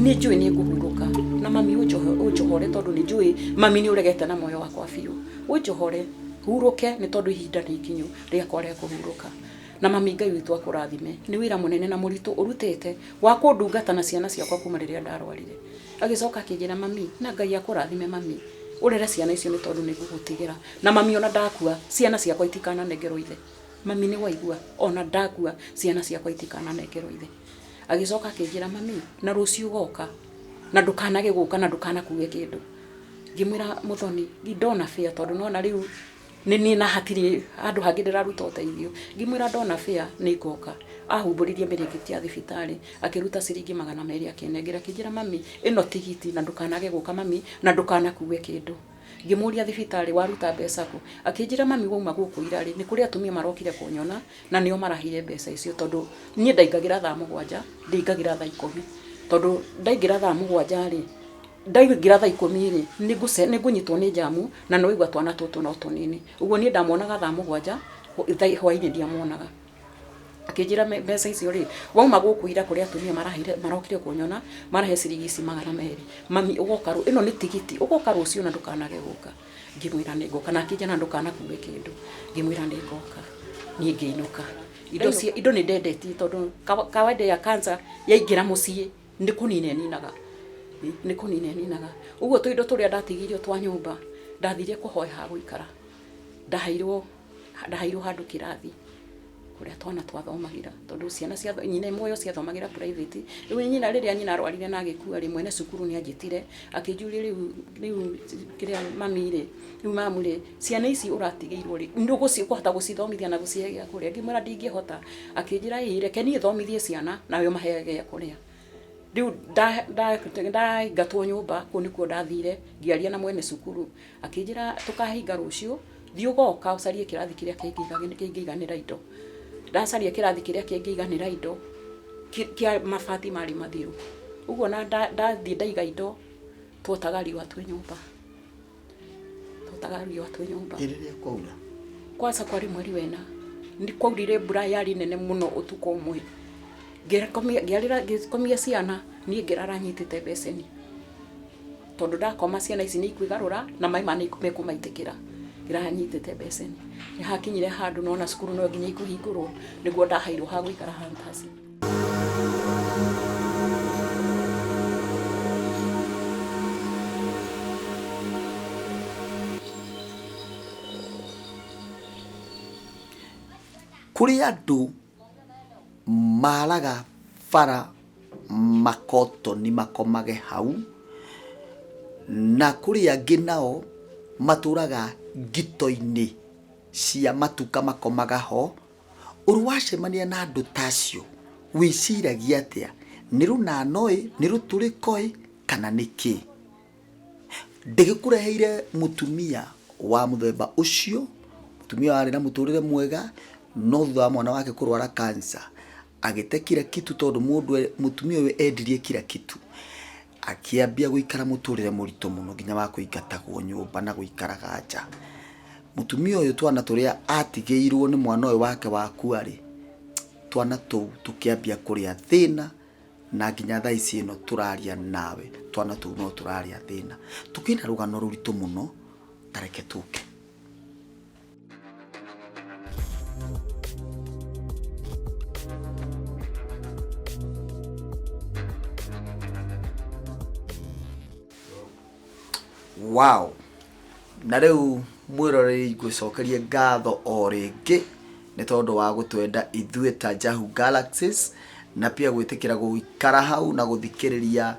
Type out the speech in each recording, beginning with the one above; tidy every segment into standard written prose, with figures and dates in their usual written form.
Nĩ njũĩ nĩ ngũhurũka na mami ũnjohore tondũ nĩ njũĩ mami nĩ ũregete na moyo wakwa biũ. Ũnjohore hurũke nĩ tondũ ihinda nĩ ikinyu rĩakwa rĩa kũhurũka. Na mami Ngai witũ akũrathime nĩ wĩra mũnene na mũritũ ũrutĩte wa kũndungata na ciana ciakwa kuma rĩrĩa ndarwarire. Agĩcoka akĩnjĩra mami na Ngai akũrathime mami ũrere ciana icio nĩ tondũ nĩ ngũgũtigĩra. Na mami ona ndakua ciana ciakwa itikananengerwo ithe. Mami nĩ waigua ona ndakua ciana ciakwa itikananengerwo ithe. Agĩcoka akĩnjĩra mami na rũciũ ũgoka na ndũkanage gũka na ndũkanakue kĩndũ. Ngĩmwĩra Mũthoni ndona fare tondũ nĩwona rĩu nĩ niĩ na hatirĩ handũ hangĩ ndĩraruta ũteithio. Ngĩmwĩra ndona fare nĩ ngoka. Ahumbũririe mĩrĩngĩti ya thibitarĩ akĩruta ciringi 200 akĩnengera akĩnjĩra mami ĩno tigiti na ndũkanage gũka mami na ndũkanakue kĩndũ. Ngĩmũria thibitarĩ waruta mbeca kũ? Akĩnjĩra mami wauma gũkũ ira rĩ, nĩ kũrĩ atumia marokire kũnyona na nĩo maraheire mbeca icio tondũ niĩ ndaingagĩra thaa 7, ndĩingagĩra thaa 10. Tondũ ndaingĩra thaa 7 rĩ, ndaingĩra thaa 10 rĩ, nĩngũnyitwo nĩ njamu na nĩwaigua twana tũtũ no tũnini. Ũguo niĩ ndamonaga thaa 7, hwainĩ ndiamonaga. Akĩnjĩra mbeca icio rĩ, wauma gũkũ ira kũrĩ atumia maraheire marokire kũnyona, marahe ciringi ici 200. Mami ũgoka ĩno nĩ tigiti, ũgoka rũciũ na ndũkanage gũka. Ngĩmwĩra nĩ ngoka, na akĩnjĩra ndũkanakue kĩndũ. Ngĩmwĩra nĩ ngoka. Niĩ ngĩinũka. Indo cia indo nĩ ndendetie tondũ kawaida ya cancer yaingĩra mũciĩ nĩ kũnina ĩninaga. Nĩ kũnina ĩninaga. Ũguo tũindo tũrĩa ndatigĩirio twa nyũmba, ndathire kũhoya ha gũikara. Ndaheirwo ndaheirwo handũ kĩrathi kũrĩa twana twathomagĩra tondũ ciana cia nyina muoyo ciathomagĩra private. Rĩu nyina rĩrĩa nyina arwarire na agĩkua rĩ, mwene cukuru nĩ anjĩtire akĩnjũria rĩu rĩu kĩrĩa mami rĩ, rĩu mamu rĩ, ciana ici ũratigĩirwo rĩ, nĩ ũkũhota gũcithomithia na gũcihe gĩa kũrĩa? Ngĩmwĩra ndingĩhota. Akĩnjĩra ĩĩ reke niĩ thomithie ciana nawe ũmaheage gĩa kũrĩa. Rĩu ndaingatwo nyũmba kũu nĩkuo ndathire ngĩaria na mwene cukuru akĩnjĩra tũkahinga rũciũ, thiĩ ũgoka ũcarie kĩrathi kĩrĩa kĩngĩiganĩra indo. Ndacaria kĩrathi kĩrĩa kĩngĩiganĩra indo kĩa mabati marĩ mathiru. Ũguo ona ndathiĩ ndaiga indo twotaga riũa twĩ nyũmba. Twotaga riũa twĩ nyũmba. Ĩ rĩrĩa kwaura? Kwanza kwarĩ mweri wa ĩna. Nĩ kwaurire mbura yarĩ nene mũno ũtukũ ũmwe. Ngĩkomia ciana niĩ ngĩrara nyitĩte mbeceni. Tondũ ndakoma ciana ici nĩ ikwĩgarũra na maĩ maya nĩ mekũmaitĩkĩra. Ngĩrara nyitĩte mbeceni. Nĩ hakinyire handũ nona cukuru no nginya ikũhingũrwo nĩguo ndaheirwo ha gũikara Hunters. Kũrĩ andũ maraga bara makotoni makomage hau, na kũrĩ angĩ nao matũraga ngito-inĩ cia matuka makomaga ho. Ũrĩ wacemania na andũ ta acio, wĩciragia atĩa? Nĩ rũnano-ĩ, nĩ rũtũrĩko-ĩ, kana nĩ kĩĩ? Ndĩgĩkũreheire mũtumia wa mũthemba ũcio, mũtumia warĩ na mũtũrĩre mwega, no thutha wa mwana wake kũrwara cancer, agĩte kila kitu tondũ mũndũ mũtumia ũyũ endirie kila kitu. Akĩambia gũikara mũtũrĩre mũritũ mũno nginya wa kũingatagwo nyũmba na gũikaraga nja. Mũtumia ũyũ twana tũrĩa atigĩirwo nĩ mwana ũyũ wake wakua rĩ, twana tũu tũkĩambia kũrĩa thĩna na nginya thaa ici ĩno tũraria nawe twana tũu no tũrarĩa thĩna. Tũkĩrĩ na rũgano rũritũ mũno, ta reke tũke. Wow! Na rĩu mwĩroreri ngũcokerie ngatho o rĩngĩ nĩ tondũ wa gũtwenda ithuĩ ta Jahu Galaxies na pia gwĩtĩkĩra gũikara hau na gũthikĩrĩria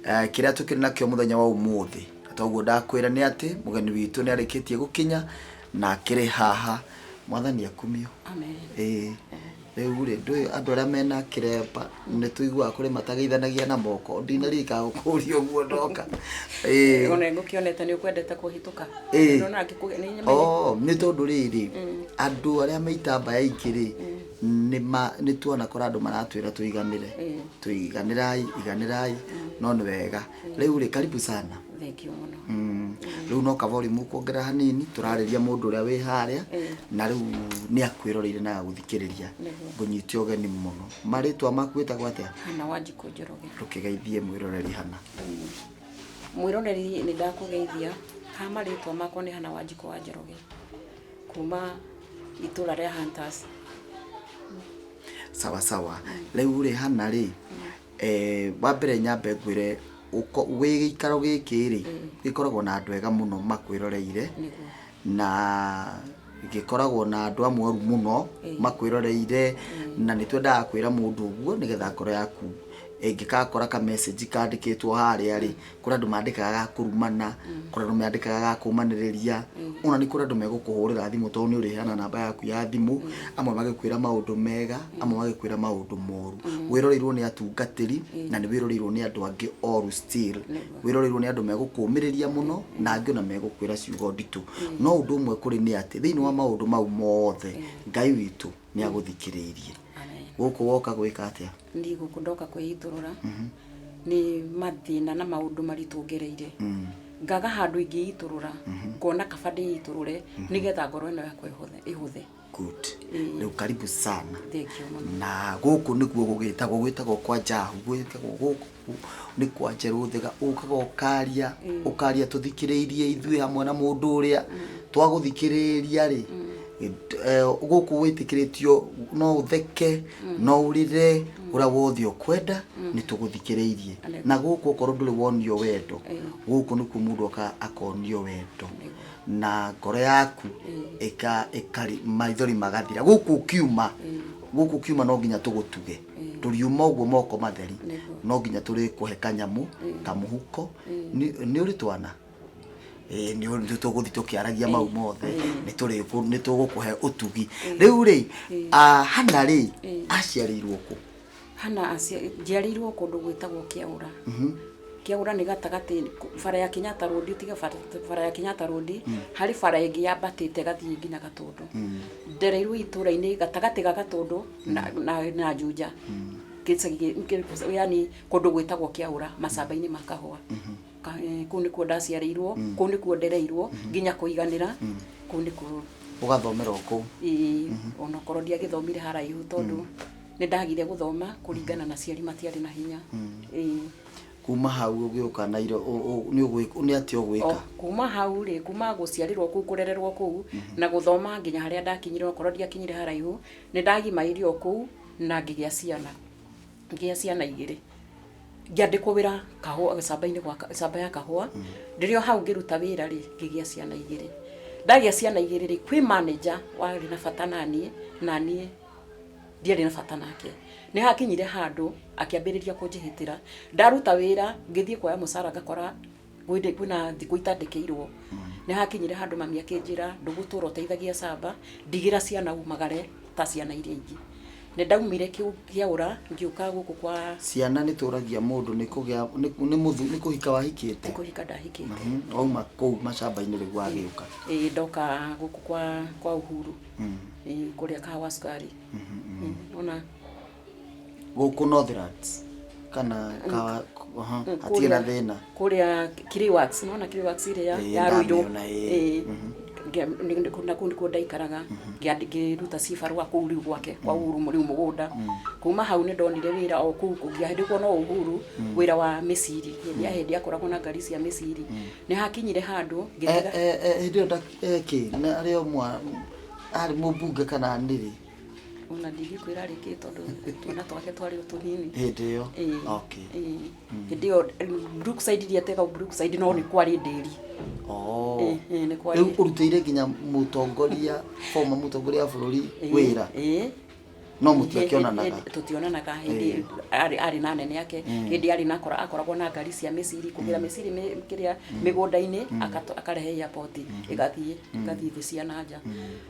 eh, kĩrĩa tũkĩrĩ nakĩo mũthenya wa ũmũthĩ. Na toguo ndakwĩra nĩ atĩ mũgeni witũ nĩ arĩkĩtie gũkinya na akĩrĩ haha. Mwathani akumio. Amen. Ĩĩ. Rĩu rĩ, ndũĩ andũ arĩa mena kĩremba nĩ tũiguaga kũrĩ matageithanagia na moko. Ndinaririkana gũkũria ũguo ndoka. Ĩĩ. Ona ngũkĩonete nĩ ũkwendete kũhĩtũka. Ĩĩ. Nĩũrona ngĩkũge- nĩ nyamenye- Oh, nĩ tondũ rĩrĩ andũ arĩa me itambaya ingĩ rĩ Nĩ tuonakora andũ maratwĩra tũiganĩre, tũiganĩrai, iganĩrai, no nĩ wega. Rĩu rĩ, karibu sana. Thank you mũno. Rĩu no kavolume ũkuongerera hanini, tũrarĩria mũndũ ũrĩa wĩ harĩa na rĩu nĩ akwĩroreire na agagũthikĩrĩria. Ngũnyite ũgeni mũno. Marĩtwa maku wĩtagwo atĩa? Hana Wanjikũ Njoroge. Ndũkĩgeithie mwĩroreri, Hana. Mwĩroreri, nĩ ndakũgeithia. Ha marĩtwa makwa nĩ Hana Wanjikũ wa Njoroge, kuma itũra rĩa Hunters. Sawa sawa. Rĩu rĩ, Hana rĩ, wa mbere nyambe ngwĩre wĩ gĩikaro gĩkĩ rĩ, gĩkoragwo na andũ ega mũno makwĩroreire, na gĩkoragwo na andũ amwe oru mũno makwĩroreire, na nĩ twendaga kwĩra mũndũ ũguo nĩgetha ngoro yaku ĩngĩgakora ka message kandĩkĩtwo harĩa rĩ, kũrĩ andũ mandĩkaga ga kũrumana, kũrĩ andũ mandĩkaga ga kũmanĩrĩria, ona nĩ kũrĩ andũ megũkũhũrĩra thimũ tondũ nĩ ũrĩheana namba yaku ya thimũ, amwe magĩkwĩra maũndũ mega, amwe magĩkwĩra maũndũ moru. Wĩroreirwo nĩ atungatĩri na nĩ wĩroreirwo nĩ andũ angĩ oru still. Wĩroreirwo nĩ andũ megũkũmĩrĩria mũno na angĩ ona megũkwĩra ciugo nditũ. No ũndũ ũmwe kũrĩ nĩ atĩ thĩinĩ wa maũndũ mau mothe, Ngai witũ nĩ agũthikĩrĩirie. Amen. Gũkũ woka gwĩka atĩa? Niĩ gũkũ ndoka kwĩitũrũra nĩ mathĩna na maũndũ maritũ ngereire, ngaga handũ ingĩitũrũra, ngona kaba ndĩitũrũre nĩgetha ngoro ĩno yakwa ĩhũthe ĩhũthe. Good. Rĩu karibu sana. Thank you mũno. Na gũkũ nĩkuo gũgĩtagwo, gwĩtagwo kwa Jahu, gwĩtagwo gũkũ nĩ kwa Njerũthĩga. Ũkaga ũkaria, ũkaria tũthikĩrĩirie ithuĩ hamwe na mũndũ ũrĩa twagũthikĩrĩria rĩ, gũkũ wĩtĩkĩrĩtio no ũtheke, no ũrĩre, ũrĩa wothe ũkwenda, nĩ tũgũthikĩrĩirie. Na gũkũ okorwo ndũrĩ wonio wendo, gũkũ nĩkuo mũndũ okaga akonio wendo na ngoro yaku ĩka ĩkari maithori magathira. Gũkũ ũkiuma, gũkũ ũkiuma no nginya tũgũtuge, tũriuma ũguo moko matheri, no nginya tũrĩkũhe kanyamũ kamũhuko. Nĩ ũrĩ twana? Ĩĩ, nĩ tũgũthiĩ tũkĩaragia mau mothe, nĩ tũgũkũhe ũtugi. Rĩu rĩ, Hana rĩ, aciarĩirwo kũ? Hana njiarĩirwo kũndũ gwĩtagwo Kĩaũra. Kĩaũra nĩ gatagatĩ bara ya Kenyatta Road, tiga bara ya Kenyatta Road, harĩ bara ĩngĩ yambatĩte ĩgathiĩ nginya Gatũndũ. Ndereirwo itũra-inĩ gatagatĩ ga Gatũndũ na Juja. Gĩcagi, yani kũndũ gwĩtagwo Kĩaũra, macamba-inĩ ma kahũa. Kũu nĩkuo ndaciarĩirwo, kũu nĩkuo ndereirwo nginya kũiganĩra, kũu nĩkuo. Ũgathomera o kũu? Ĩĩ, onokorwo ndiagĩthomire haraihu tondũ nĩ ndagire gũthoma kũringana na aciari matiarĩ na hinya. Ĩĩ. Kuma hau ũgĩũka nĩ atĩa ũgwĩka? Kuma hau rĩ, kuma gũciarĩrwo kũu, kũrererwo kũu na gũthoma nginya harĩa ndakinyire, okorwo ndiakinyire haraihu, nĩ ndagimairio o kũu na ngĩgĩa ciana. Ngĩgĩa ciana igĩrĩ. Ngĩandĩkwo wĩra kahũa gĩcamba-inĩ gwa camba ya kahũa. Rĩrĩa o hau ngĩruta wĩra rĩ, ngĩgĩa ciana igĩrĩ. Ndagĩa ciana igĩrĩ rĩ, kwĩ manager warĩ na bata naniĩ, naniĩ ndiarĩ na bata nake. Nĩ hakinyire handũ akĩambĩrĩria kũnjĩhĩtĩra. Ndaruta wĩra ngĩthiĩ kuoya mũcara ngakora kwĩna thikũ itandĩkĩirwo. Nĩ hakinyire handũ mami akĩnjĩra, ndũgũtũra ũteithagia camba, ndigĩra ciana umagare ta ciana iria ingĩ. Nĩ ndaumire Kĩaũra ngĩũka gũkũ kwa Ciana nĩ tũragia mũndũ nĩ kũgĩa nĩ mũthu nĩ kũhika wahikĩte? Nĩ kũhika ndahikĩte. Wauma kũu macamba-inĩ rĩu wagĩũka? Ĩĩ, ndoka gũkũ kwa Uhuru. Ĩĩ, kũrĩa Kahawa Sukari. Ona Gũkũ Northlands kana kawa hatirĩ na thĩna? Kũrĩa Kiriwax, nĩwona Kiriwax ĩrĩa ya Ruiru? Ĩĩ, na kũu nĩkuo ndaikaraga, ngĩruta cibarũa kũu rĩu gwake kwa Uhuru rĩu mũgũnda. Kuma hau nĩ ndonire wĩra o kũu ngĩandĩkwo no Uhuru, wĩra wa mĩciri. Hĩndĩ ya hĩndĩ akoragwo na ngari cia mĩciri. Nĩ hakinyire handũ ngĩtiga. Hĩndĩ ĩyo kĩ arĩ o arĩ mũmbunge kana nĩrĩ? Ona ndingĩkwĩra arĩ kĩ tondũ twana twake twarĩ o tũnini. Hĩndĩ ĩyo? Ĩĩ. Hĩndĩ ĩyo Brookside ndietagwo Brookside, no nĩ kwarĩ ndĩri. Ĩĩ, nĩ kwarĩ. Rĩu ũrutĩire nginya mũtongoria, former mũtongoria wa bũrũri wĩra? Ĩĩ. No mũtiakĩonanaga? Tũtionanaga. Hĩndĩ arĩ na anene ake, hĩndĩ arĩ na akoragwo na ngari cia mĩciri, kũgĩra mĩciri kĩrĩa mĩgũnda-inĩ, akarehe airport, ĩgathiĩ thĩ cia na nja.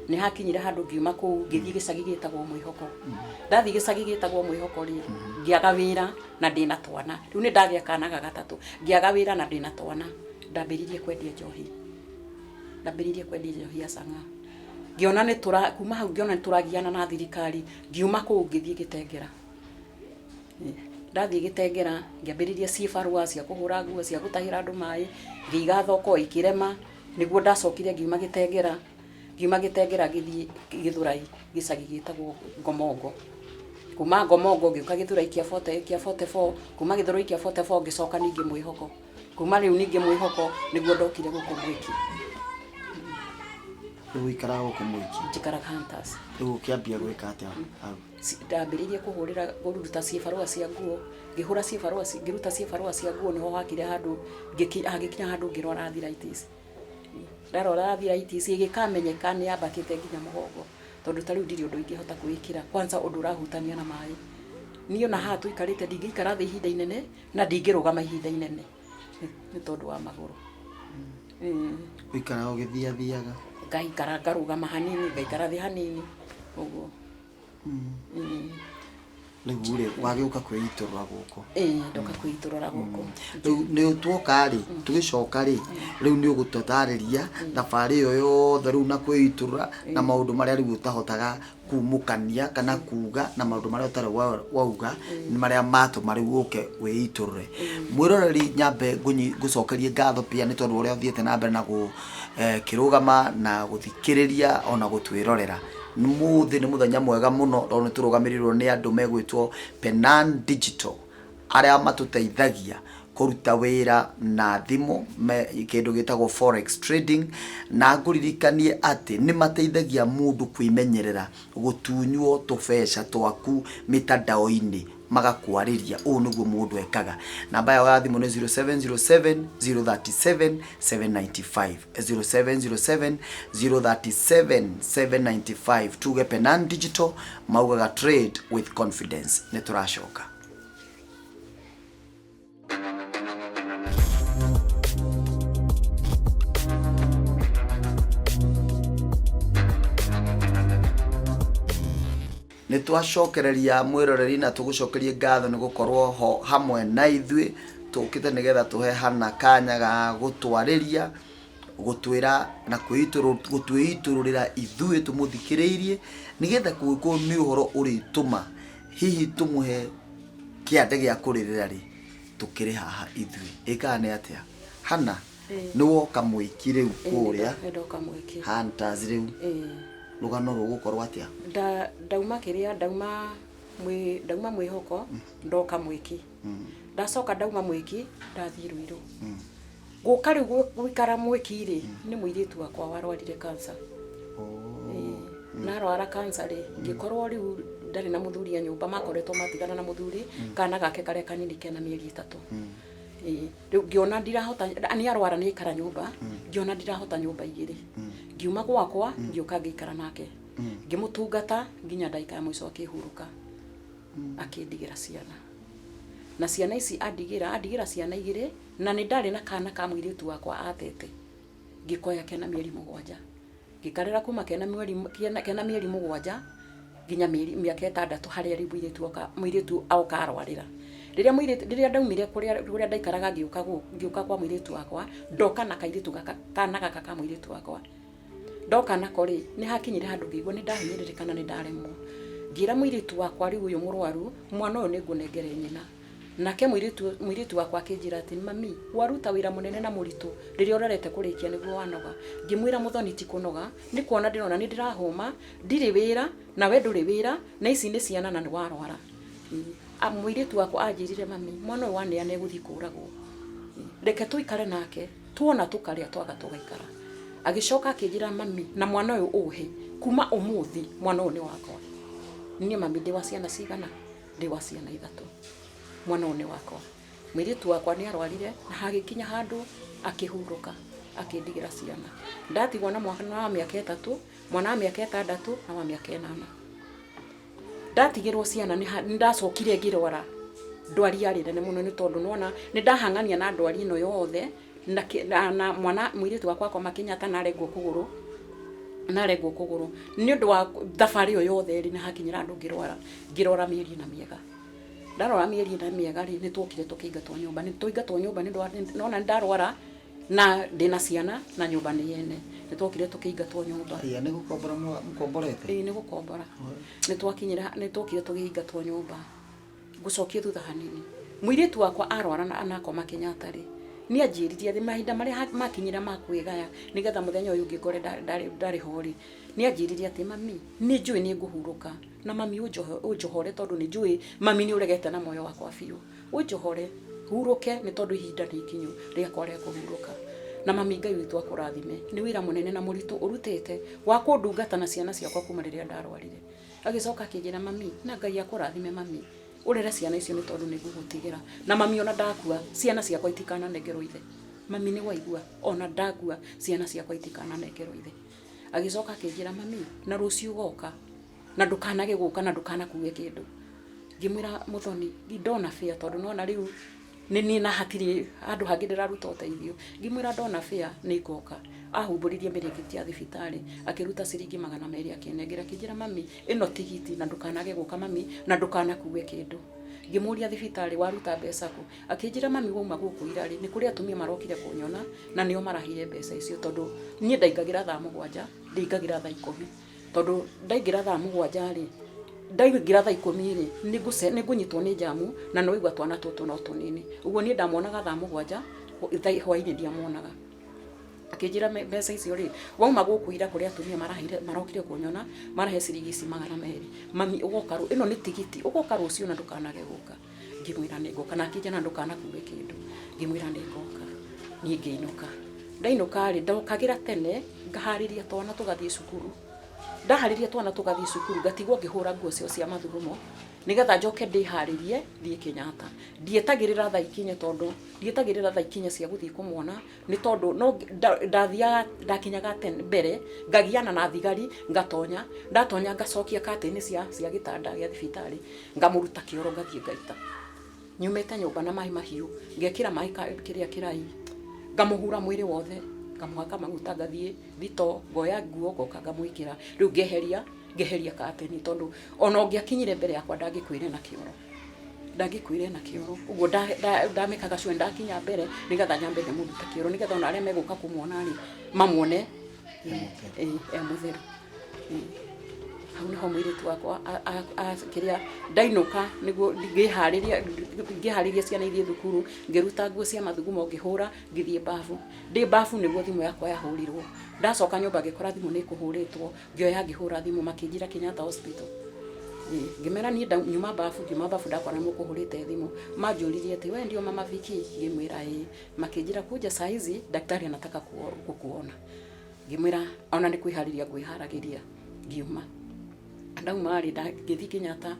Nĩ hakinyire handũ ngiuma kũu ngĩthiĩ gĩcagi gĩtagwo Mwĩhoko. Ndathiĩ gĩcagi gĩtagwo Mwĩhoko rĩ, ngĩaga wĩra na ndĩna twana. Rĩu nĩ ndagĩa kana ga gatatũ, ngĩaga wĩra na ndĩna twana. Ndambĩrĩirie kwendia njohi. Ndambĩrĩirie kwendia njohi ya chang'aa. Ngĩona nĩ tũra kuma hau ngĩona nĩ tũragiana na thirikari, ngiuma kũu ngĩthiĩ Gĩtengera. Ndathiĩ Gĩtengera ngĩambĩrĩria cibarũa cia kũhũra nguo, cia gũtahĩra andũ maĩ, ngĩiga thoko ĩkĩrema, nĩguo ndacokire ngiuma Gĩtengera, ngiuma Gĩtengera ngĩthiĩ Gĩthũrai gĩcagi gĩtagwo Ngomongo. Kuma Ngomongo ngĩũka Gĩthũrai kĩa 44, kuma Gĩthũrai kĩa 44 ngĩcoka ningĩ Mwĩhoko. Kuma rĩu ningĩ Mwĩhoko nĩguo ndokire gũkũ Mwĩki. Rĩu ũikaraga gũkũ Mwĩki? Njikaraga Hunters. Rĩu ũkĩambia gwĩka atĩa hau? Ndambĩrĩirie kũhũrĩra kũruta cibarũa cia nguo, ngĩhũra cibarũa ngĩruta cibarũa cia nguo nĩho hakire handũ hagĩkinya handũ ngĩrwara arthritis. Ndarwara arthritis ĩgĩkamenyeka nĩ yambatĩte nginya mũgongo tondũ ta rĩu ndirĩ ũndũ ingĩhota kwĩĩkĩra kwanza ũndũ ũrahutania na maĩ. Niĩ ona haha tũikarĩte ndingĩikara thĩ ihinda inene na ndingĩrũgama ihinda inene nĩ tondũ wa magũrũ. Ũikaraga ũgĩthiathiaga? Ngaikara ngarũgama hanini ngaikara thĩ hanini ũguo. Rĩu rĩ wagĩũka kwĩitũrũra gũkũ? Ĩĩ ndoka kwĩitũrũra gũkũ. Rĩu nĩ tuoka rĩ tũgĩcoka rĩ rĩu nĩ ũgũtũtarĩria thabarĩ ĩyo yothe rĩu na kwĩitũrũra na maũndũ marĩa rĩu ũtahotaga kumũkania kana kuga na maũndũ marĩa ũtarĩ wauga nĩ marĩa matũma rĩu ũke wĩitũrũre. Mwĩroreri nyambe ngũcokerie ngatho pia nĩ tondũ ũrĩa ũthiĩte na mbere na gũkĩrũgama na gũthikĩrĩria ona gũtwĩrorera. Mũthĩ nĩ mũthenya mwega mũno tondũ nĩ tũrũgamĩrĩirwo nĩ andũ megwĩtwo Penan Digital arĩa matũteithagia kũruta wĩra na thimũ kĩndũ gĩtagwo forex trading, na ngũririkanie atĩ nĩ mateithagia mũndũ kwĩmenyerera gũtunywo tũbeca twaku mĩtandao-inĩ magakwarĩria ũũ nĩguo mũndũ ekaga. Namba yao ya thimũ nĩ 0707 037 795, 0707 037 795. Tuge Penan Digital maugaga trade with confidence. Nĩ tũracoka. Nĩ twacokereria mwĩroreri na tũgũcokerie ngatho nĩ gũkorwo ho hamwe na ithuĩ tũkĩte nĩgetha tũhe Hannah kanya ga gũtwarĩria, gũtwĩra na gũtwĩitũrũrĩra ithuĩ tũmũthikĩrĩirie nĩgetha kũngĩkorwo nĩ ũhoro ũrĩtũma hihi tũmũhe kĩande gĩa kũrĩrĩra rĩ, tũkĩrĩ haha ithuĩ. Ĩ kana nĩ atĩa? Hannah, nĩ woka Mwĩki rĩu kũrĩa Nĩ ndoka Mwĩki. Hunters rĩu. Rũgano rũgũkorwo atĩa? Ndauma kĩrĩa, ndauma ndauma Mwĩhoko, ndoka Mwĩki. Ndacoka ndauma Mwĩki, ndathiĩ Ruiru. Gũka rĩu gũikara Mwĩki rĩ, nĩ mũirĩtu wakwa warwarire cancer. Narwara cancer rĩ, ngĩkorwo rĩu ndarĩ na mũthuri e nyũmba, makoretwo matigana na mũthuri, kana gake karĩa kanini kena mĩeri 3. Rĩu ngĩona ndirahota, nĩ arwara nĩ aikara nyũmba, ngĩona ndirahota nyũmba igĩrĩ. Ngiuma gwakwa, ngĩũka ngĩikara nake. Ngĩmũtungata nginya ndagĩka ya mũico akĩhurũka. Akĩndigĩra ciana. Na ciana ici andigĩra, andigĩra ciana igĩrĩ, na nĩ ndarĩ na kana ka mũirĩtu wakwa atete. Ngĩkoya kena mĩeri 7. Ngĩkarera kuma kena mĩeri 7 nginya mĩaka 6 harĩa rĩu mũirĩtu oka, mũirĩtu oka arwarĩra. Rĩrĩa mũirĩtu, rĩrĩa ndaumire kũrĩa ndaikaraga ngĩũka ngĩũka kwa mũirĩtu wakwa, ndoka na kairĩtu gaka, kana gaka ka mũirĩtu wakwa. Ndoka nako rĩ, nĩ hakinyire handũ ngĩigua nĩ ndahinyĩrĩrĩka na nĩ ndaremwo. Ngĩra mũirĩtu wakwa rĩu ũyũ mũrwaru, mwana ũyũ nĩ ngũnengere nyina. Nake mũirĩtu wakwa akĩnjĩra atĩ, mami, waruta wĩra mũnene na mũritũ, rĩrĩa ũrorete kũrĩkia nĩguo wanoga. Ngĩmwĩra Mũthoni ti kũnoga, nĩ kuona ndĩrona nĩ ndĩrahũma, ndirĩ wĩra, na we ndũrĩ wĩra, na ici nĩ ciana na nĩ warwara. Mũirĩtu wakwa anjĩrire, mami, mwana ũyũ waneana egũthiĩ kũragwo. Reke tũikare nake, tuona tũkarĩa twaga tũgaikara. Agĩcoka akĩnjĩra, mami, na mwana ũyũ ũhe, kuma ũmũthĩ mwana ũyũ nĩ wakwa. Niĩ mami ndĩ wa ciana cigana? Ndĩ wa ciana 3. Mwana ũyũ nĩ wakwa. Mũirĩtu wakwa nĩ arwarire na hagĩkinya handũ akĩhurũka, akĩndigĩra ciana. Ndatigwo na mwana wa mĩaka 3, mwana wa mĩaka 6 na wa mĩaka 8. Ndatigĩrwo ciana nĩ ndacokire ngĩrwara ndwari yarĩ nene mũno nĩ tondũ nĩwona nĩ ndahang'ania na ndwari ĩno yothe na mwana mũirĩtu wakwa akoma Kenyatta na arengwo kũgũrũ, na arengwo kũgũrũ. Nĩ ũndũ wa thabarĩ ĩyo yothe rĩ, nĩ hakinyĩra handũ ngĩrwara, ngĩrwara mĩeri ĩna mĩega. Ndarwara mĩeri ĩna mĩega rĩ, nĩ twokire tũkĩingatwo nyũmba. Nĩ twaingatwo nyũmba nĩ ũndũ wa, nĩwona nĩ ndarwara, Na ndĩna ciana na nyũmba nĩ yene. Nĩ twokire tũkĩingatwo nyũmba. Aya nĩ gũkombora mũkomborete? Ĩĩ, nĩ gũkombora. Nĩ twakinyĩra, nĩ twokire tũkĩingatwo nyũmba. Ngũcokie thutha hanini. Mũirĩtu wakwa arwara na anakoma Kenyatta rĩ, nĩ anjĩrire atĩ mahinda marĩa makinyire ma kwĩgaya nĩgetha mũthenya ũyũ ũngĩ ngore ndarĩ ho rĩ, nĩ anjĩrire atĩ, "Mami, nĩ njũĩ nĩ ngũhurũka, na mami ũnjohore tondũ nĩ njũĩ mami nĩ ũregete na muoyo wakwa biũ. Ũnjohore, hurũke nĩ tondũ ihinda nĩ ikinyu rĩakwa rĩa kũhurũka. Na mami, Ngai witũ akũrathime. Nĩ wĩra mũnene na mũritũ ũrutĩte wa kũndungata na ciana ciakwa kuma rĩrĩa ndarwarire." Agĩcoka akĩnjĩra, "Mami, na Ngai akũrathime mami. Ũrere ciana icio nĩ tondũ nĩ ngũgũtigĩra. Na mami, ona ndakua, ciana ciakwa itikananengerwo ithe. Mami, nĩ waigua? Ona ndakua, ciana ciakwa itikananengerwo ithe." Agĩcoka akĩnjĩra, "Mami, na rũciũ ũgoka, na ndũkanage gũka na ndũkanakue kĩndũ." Ngĩmwĩra, "Mũthoni, ndona bĩa tondũ nona rĩu nĩ niĩ na hatirĩ handũ hangĩ ndĩraruta ũteithio." Ngĩmwĩra, "Ndona bĩa nĩ ngoka." Ahumbũririe mĩrĩngĩti ya thibitarĩ, akĩruta ciringi 200 akĩnengera, akĩnjĩra, "Mami, ĩno tigiti na ndũkanage gũka mami na ndũkanakue kĩndũ." Ngĩmũria, "Thibitarĩ waruta mbeca kũ?" Akĩnjĩra, "Mami, wauma gũkũ ira rĩ, nĩ kũrĩ atumia marokire kũnyona na nĩo maraheire mbeca icio, tondũ niĩ ndaingagĩra thaa 7, ndĩingagĩra thaa 10, tondũ ndaingĩra thaa 7 rĩ, ndaingĩra thaa 10 rĩ, nĩ ngũnyitwo nĩ njamu na nĩ waigua twana tũtũ no tũnini." Ũguo niĩ ndamuonaga thaa 7 hwainĩ, ndiamuonaga. Akĩnjĩra, "Mbeca icio rĩ, wauma gũkũ ira kũrĩ atumia maraheire, marokire kũnyona, marahe ciringi ici 200. Mami, ũgoka, ĩno nĩ tigiti, ũgoka rũciũ na ndũkanage gũka." Ngĩmwĩra nĩ ngoka. Na akĩnjĩra, "Na ndũkanakue kĩndũ." Ngĩmwĩra nĩ ngoka. Niĩ ngĩinũka. Ndainũka rĩ, ndokagĩra tene ngaharĩria twana tũgathiĩ cukuru. Ndaharĩria twana tũgathiĩ cukuru, ngatigwo ngĩhũra nguo ciao cia mathugumo nĩgetha njoke ndĩharĩrie thiĩ Kenyatta. Ndietagĩrĩra thaa ikinye, tondũ ndietagĩrĩra thaa ikinye cia gũthiĩ kũmuona, nĩ tondũ no ndathiaga, ndakinyaga tene mbere, ngagiana na thigari, ngatonya. Ndatonya, ngacokia katĩni cia gĩtanda gĩa thibitarĩ, ngamũruta kĩoro, ngathiĩ ngaita. Nyumĩte nyũmba na maĩ mahiũ, ngekĩra maĩ kĩrĩa kĩrai, ngamũhura mwĩrĩ wothe, ngamũhaka maguta, ngathiĩ thito, ngoya nguo, ngoka ngamwĩkĩra. Rĩu ngeheria katĩni, tondũ ona ũngĩakinyire mbere yakwa ndangĩkwĩre na kĩoro, ndangĩkwĩre na kĩoro. Ũguo ndamĩkaga sure ndakinya mbere nĩgetha nyambe ndĩmũrute kĩoro, nĩgetha ona arĩa megũka kũmuona rĩ, mamuone e mũtheru. Hau nĩho mũirĩtu wakwa kĩrĩa ndainũka nĩguo ngĩharĩria ciana ithiĩ thukuru, ngĩruta nguo cia mathugumo, ngĩhũra, ngĩthiĩ babu. Ndĩ babu nĩguo thimũ yakwa yahũrirwo. Ndacoka nyũmba ngĩkora thimũ nĩ ĩkũhũrĩtwo. Ngĩoya, ngĩhũra thimũ, makĩnjĩra Kenyatta Hospital. Ngĩmera niĩ nyuma babu. Ngiuma babu ndakora mũkũhũrĩte thimũ. Manjũririe atĩ, "We ndio mama Viki?" Ngĩmwĩra ĩĩ. Makĩnjĩra, "Kuja saa hizi, daktari anataka kukuona." Ngĩmwĩra ona nĩ kwĩharĩria ngwĩharagĩria. Ngiuma. Ndauma rĩ, ngĩthiĩ Kenyatta.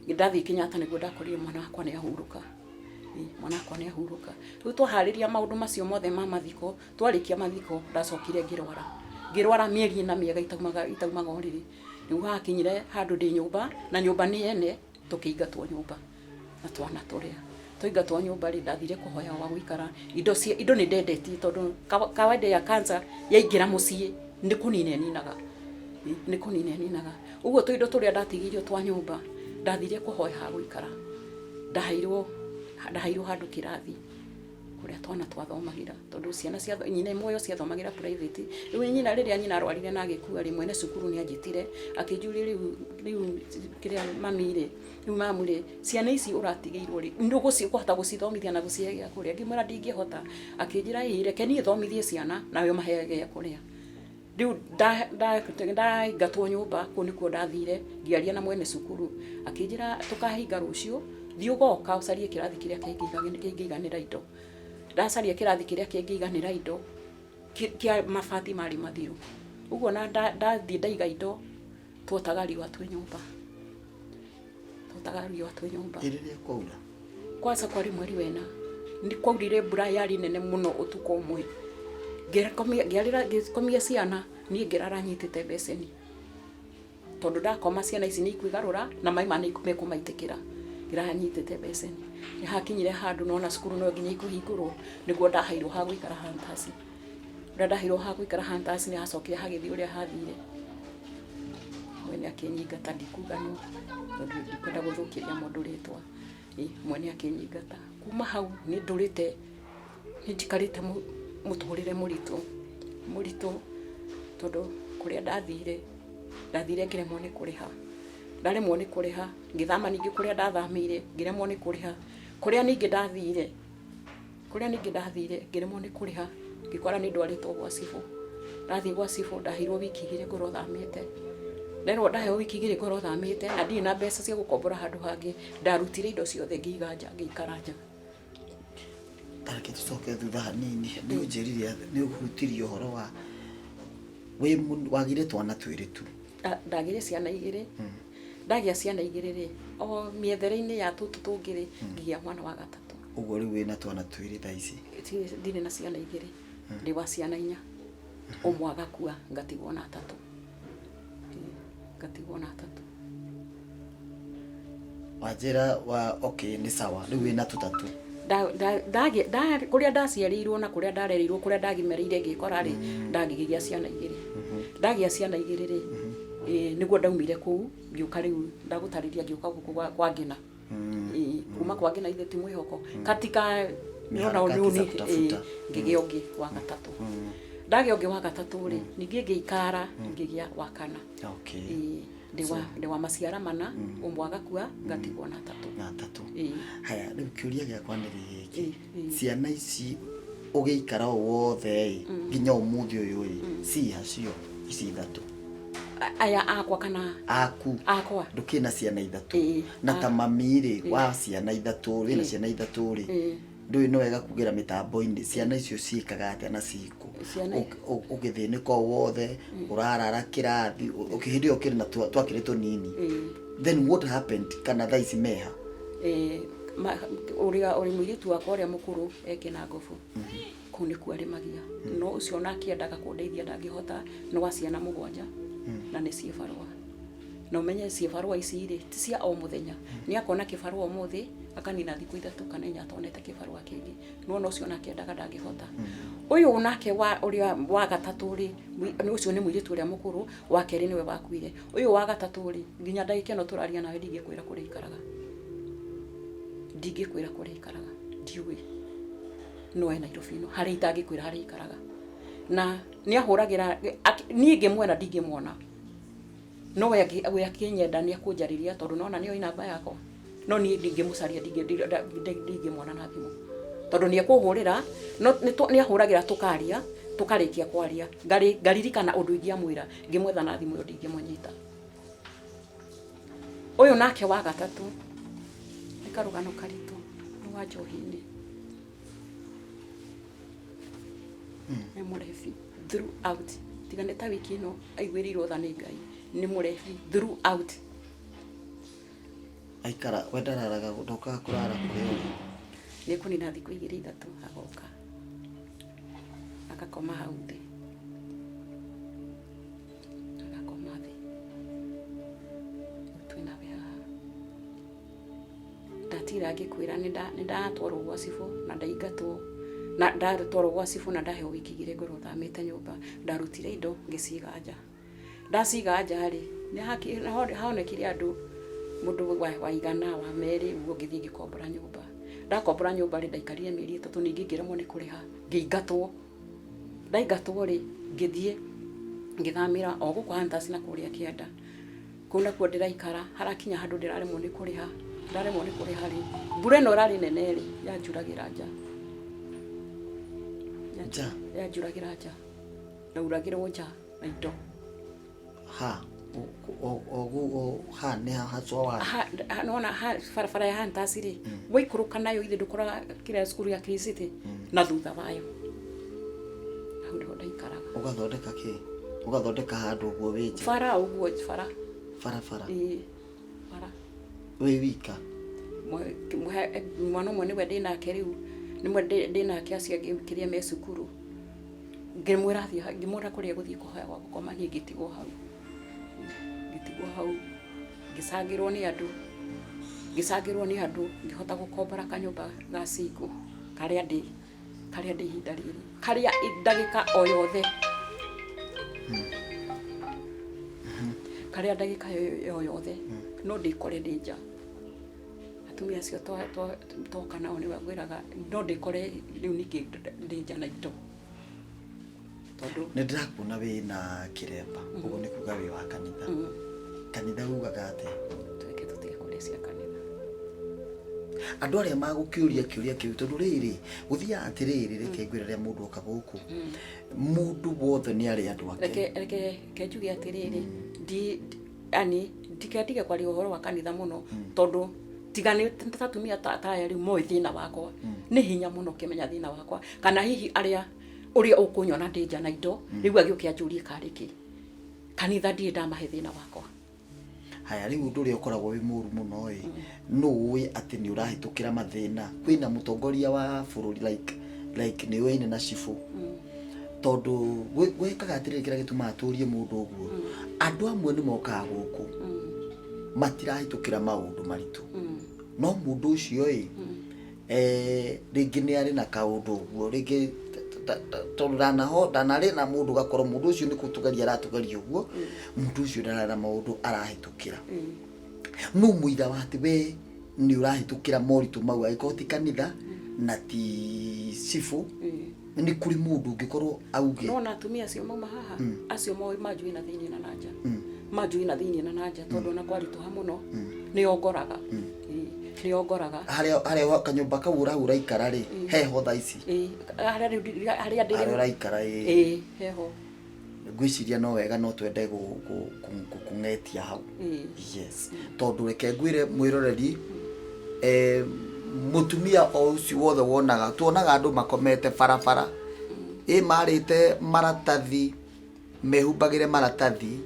Ndathiĩ Kenyatta nĩguo ndakorire mwana wakwa nĩ ahurũka. Mwana wakwa nĩ ahurũka. Rĩu twaharĩria maũndũ macio mothe ma mathiko, twarĩkia mathiko, ndacokire ngĩrwara. Ngĩrwara mĩeri 4 mĩega itaumaga ũrĩrĩ. Rĩu hakinyire handũ ndĩ nyũmba, na nyũmba nĩ yene, tũkĩingatwo nyũmba na twana tũrĩa. Twaingatwo nyũmba rĩ, ndathire kũhoya gwa gũikara. Indo nĩ ndendetie, tondũ kawaida ya cancer yaingĩra mũciĩ nĩ kũnina ĩninaga. Nĩ kũnina ĩninaga. Ũguo tũindo tũrĩa ndatigĩirio twa nyũmba, ndathire kũhoya ha gũikara. Ndaheirwo handũ kĩrathi kũrĩa twana twathomagĩra, tondũ ciana cia nyina muoyo ciathomagĩra private. Rĩu nyina, rĩrĩa nyina arwarire na agĩkua rĩ, mwene cukuru nĩ anjĩtire akĩnjũria, rĩu kĩrĩa mami rĩ, rĩu mamu rĩ, ciana ici ũratigĩirwo rĩ, nĩ ũkũhota gũcithomithia na gũcihe gĩa kũrĩa? Ngĩmwĩra ndingĩhota. Akĩnjĩra, "Ĩĩ, reke niĩ thomithie ciana nawe ũmahe gĩa kũrĩa." Rĩu ndaingatwo nyũmba, kũu nĩkuo ndathire ngĩaria na mwene cukuru, akĩnjĩra, "Tũkahinga rũciũ, thiĩ ũgoka ũcarie kĩrathi kĩrĩa kĩngĩiganĩra indo." Ndacaria kĩrathi kĩrĩa kĩngĩiganĩra indo kĩa mabati marĩ mathiru. Ũguo na ndathiĩ ndaiga indo, twotaga riũa twĩ nyũmba, twotaga riũa twĩ nyũmba. Rĩrĩa kwaura? Kwanza kwarĩ mweri wena, nĩ kwaurire mbura yarĩ nene mũno ũtukũ ũmwe. Ngĩkomia ciana, niĩ ngĩrara nyitĩte mbeceni, tondũ ndakoma ciana ici nĩ ikwĩgarũra na maĩ ma nĩ mekũmaitĩkĩra. Ngĩrara nyitĩte mbeceni. Nĩ hakinyire handũ nona cukuru no nginya ikũhingũrwo, nĩguo ndaheirwo ha gũikara Hunters. Ũrĩa ndaheirwo ha gũikara Hunters, nĩ hacokire hagĩthiĩ ũrĩa hathire. Mwene akĩnyingata, ndikuga nũ tondũ ndikwenda gũthũkĩria mũndũ rĩtwa. Mwene akĩnyingata. Kuma hau nĩ ndũrĩte, nĩ njikarĩte. Mũtũrĩre mũritũ mũritũ, tondũ kũrĩa ndathire, ndathire ngĩremwo nĩ kũrĩha. Ndaremwo nĩ kũrĩha, ngĩthama ningĩ kũrĩa ndathamĩire, ngĩremwo nĩ kũrĩha. Kũrĩa ningĩ ndathire, kũrĩa ningĩ ndathire ngĩremwo nĩ kũrĩha, ngĩkora nĩ ndwarĩtwo gwa cibũ. Ndathiĩ gwa cibũ ndaheirwo wiki 2 ngorwo thamĩte. Nderwo ndaheo wiki 2 ngorwo thamĩte na ndirĩ na mbeca cia gũkombora handũ hangĩ, ndarutire indo ciothe ngĩiga nja, ngĩikara nja. Tareke tũcoke thutha hanini. Nĩ ũnjĩrire, nĩ ũhutirie ũhoro wa wĩ wagire twana twĩrĩ tu. Ndagire ciana 2. Ndagĩa ciana 2 rĩ, o mĩethere-inĩ ya tũtũ tũngĩ rĩ, ngĩgĩa mwana wa gatatũ. Ũguo rĩu wĩna twana twĩrĩ thaa ici? Ndirĩ na ciana 2, ndĩ wa ciana 4. Ũmwe agakua ngatigwo na atatũ. Ngatigwo na atatũ. Wanjĩra wa okay, nĩ sawa, rĩu wĩna tũtatũ. Kũrĩa ndaciarĩirwo na kũrĩa ndarereirwo, kũrĩa ndagimarĩire ngĩkora rĩ, ndagĩgĩa ciana 2. Ndagĩa ciana 2 rĩ, nĩguo ndaumire kũu ngĩũka rĩu ndagũtarĩria ngĩũka gũkũ kwa Ngina. Kuma kwa Ngina ithe ti mwĩhoko katika nĩona Harakati za kutafuta. Ngĩgĩa ũngĩ wa gatatũ. Ndagĩa ũngĩ wa gatatũ rĩ, ningĩ ngĩikara ngĩgĩa wa kana. Ndĩ wa maciara 4, ũmwe agakua ngatigwo na atatũ. Na atatũ. Haya, rĩu kĩũria gĩakwa nĩ gĩkĩ. Ciana ici ũgĩikara ũũ wothe ĩ, nginya ũmũthĩ ũyũ ĩ, ciha cio ici 3? Aya akwa kana aku? Akwa. Ndũkĩrĩ na ciana 3? Na ta mami rĩ, wa ciana 3, wĩna ciana 3 rĩ, ndũĩ no wega kugĩra mĩtambo-inĩ, ciana icio ciĩkaga atĩa na cikũ? Ũgĩthĩnĩka ũũ wothe, ũrarara kĩrathi, hĩndĩ ĩyo ũkĩrĩ na twakĩrĩ tũnini. Then what happened? Kana thaa ici meha? Ũrĩa ũrĩ mũirĩtu wakwa ũrĩa mũkũrũ ekĩna ngobu. Kũu nĩkuo arĩmagia. No ũcio ona akĩendaga kũndeithia ndangĩhota, nĩ wa ciana 7 na nĩ ciĩbarũa. Na ũmenye ciĩbarũa ici rĩ, ti cia o mũthenya. Nĩ akona kĩbarũa ũmũthĩ, akanina thikũ 3 kana 4 atonete kĩbarũa kĩngĩ. No ona ũcio ona akĩendaga ndangĩhota. Ũyũ nake wa ũrĩa wa gatatũ rĩ, nĩ ũcio nĩ mũirĩtu ũrĩa mũkũrũ, wa kerĩ nĩwe wakuire. Ũyũ wa gatatũ rĩ, nginya ndagĩka ĩno tũraria nawe ndingĩkwĩra kũrĩa aikaraga. Ndingĩkwĩra kũrĩa aikaraga, ndiũĩ. No e Nairobi ĩno, harĩa itangĩkwĩra harĩa aikaraga. Na nĩ ahũragĩra, niĩ ngĩmuona ndingĩmuona. No we akĩnyenda nĩ akũnjarĩria tondũ nona nĩoĩ namba yakwa. No niĩ ndingĩmũcaria, ndingĩmuona na thimũ. Tondũ nĩ ekũhũrĩra, no nĩ ahũragĩra tũkaria, tũkarĩkia kwaria. Ngaririkana ũndũ ingĩamwĩra, ngĩmwetha na thimũ ĩyo ndingĩmũnyita. Ũyũ nake wa gatatũ, nĩ karũgano karitũ, nĩ wa njohi-inĩ. Nĩ mũrebi throughout. Tiga nĩ ta wiki ĩno aiguĩrĩirwo tha nĩ Ngai, nĩ mũrebi throughout. Aikara, we ndararaga, ndokaga kũrara kũrĩa ũrĩ? Nĩ ekũnina thikũ 2 3 agoka. Agakoma hau thĩ. Agakoma thĩ. Rĩu twĩna we haha. Ndatira ngĩkwĩra nĩ ndatwarwo gwa cibũ na ndaingatwo. Na ndatwarwo gwa cibũ na ndaheo wiki 2 ngorwo thamĩte nyũmba. Ndarutire indo ngĩciga nja. Ndaciga nja rĩ, nĩ haonekire andũ, mũndũ wa 100 wa 2 ũguo ngĩthiĩ ngĩkombora nyũmba. Ndakombora nyũmba rĩ, ndaikarire mĩeri 3 ningĩ ngĩremwo nĩ kũrĩha, ngĩingatwo. Ndaingatwo rĩ, ngĩthiĩ ngĩthamĩra o gũkũ Hunters na kũrĩa kĩanda. Kũu nakuo ndĩraikara, harakinya handũ ndĩraremwo nĩ kũrĩha. Ndaremwo nĩ kũrĩha rĩ, mbura ĩno ĩrarĩ nene rĩ, yanjuragĩra nja. Nja? Yanjuragĩra nja. Ndauragĩrwo nja na indo. Ha, ha nĩ ha hacwa wa? Ha, nĩwona ha, barabara ya Hunters rĩ, waikũrũka nayo ithe ndũkoraga kĩrĩa cukuru ya Clean na thutha wayo. Hau nĩho ndaikaraga. Ũgathondeka kĩ? Ũgathondeka handũ ũguo wĩ nja? Bara ũguo, bara. Barabara? Ĩĩ, bara. Wĩ wika? Mwana ũmwe nĩwe ndĩ nake rĩu, nĩwe ndĩ nake acio angĩ kĩrĩa me cukuru. Ngĩmwĩra athiĩ, ngĩmwĩra kũrĩa egũthiĩ kũhoya gwa gũkoma, niĩ ngĩtigwo hau. Ngĩtigwo hau, ngĩcangĩrwo nĩ andũ, ngĩcangĩrwo nĩ andũ, ngĩhota gũkombora kanyũmba ga single karĩa ndĩ, karĩa ndĩ ihinda rĩrĩ, karĩa ndagĩka o yothe. Karĩa ndagĩka o yothe, no ndĩkore ndĩ nja. Atumia acio toka nao nĩwe ngwĩraga, no ndĩkore rĩu ningĩ ndĩ nja na indo. Tondũ Nĩ ndĩrakuona wĩ na kĩremba, ũguo nĩ kuga wĩ wa kanitha. Kanitha ugaga atĩa? Tweke tũtige kũrĩa cia kanitha. Andũ arĩa magũkĩũria kĩũria kĩu, tondũ rĩrĩ gũthiaga atĩrĩrĩ, reke ngwĩre, rĩrĩa mũndũ oka gũkũ, mũndũ wothe nĩ arĩ andũ ake. Reke njuge atĩrĩrĩ, ndi yani ndikendige kwaria ũhoro wa kanitha mũno, tondũ tiga nĩ ta atumia ta aya rĩu moĩ thĩna wakwa, nĩ hinya mũno ũkĩmenya thĩna wakwa, kana hihi arĩa ũrĩa ũkũnyona ndĩ nja na indo rĩu agĩũke anjũrie karĩ kĩ kanitha, ndirĩ ndamahe thĩna wakwa. Haya, rĩu ũndũ ũrĩa ũkoragwo wĩ mũru mũno ĩ, nũ ũĩ atĩ nĩ ũrahĩtũkĩra mathĩna? Kwĩna mũtongoria wa bũrũri like nĩ ũyaine na cibũ, tondũ gwĩkaga atĩrĩrĩ, kĩrĩa gĩtũmaga tũrie mũndũ ũguo, andũ amwe nĩ mokaga gũkũ matirahĩtũkĩra maũndũ maritũ, no mũndũ ũcio ĩ, rĩngĩ nĩ arĩ na kaũndũ ũguo, rĩngĩ tondũ ndanaho ndanarĩ na mũndũ, ũgakorwo mũndũ ũcio nĩ kũtũgeria aratũgeria ũguo, mũndũ ũcio ndararĩ na maũndũ arahĩtũkĩra. No mũira wa atĩ we nĩ ũrahĩtũkĩra moritũ mau, angĩkorwo ti kanitha na ti cibũ, nĩ kũrĩ mũndũ ũngĩkorwo auge? Nona atumia acio mauma haha, acio moĩ manjũĩ na thĩinĩ na nanja, manjũĩ na thĩinĩ na nanja, tondũ ona kwaritũha mũno nĩo ngoraga. Ĩĩ, nĩo ngoraga. Harĩa kanyũmba kau ũrau ũraikara rĩ, heho thaa ici? Ĩĩ, harĩa rĩu harĩa ndĩ harĩa rĩu. Ũraikara ĩ? Ĩĩ, heho. Ngwĩciria no wega no twende kũng'etia hau. Yes, tondũ reke ngwĩre mwĩroreri, mũtumia o ũcio wothe wonaga, tuonaga andũ makomete barabara ĩ, marĩte maratathi, mehumbagĩre maratathi,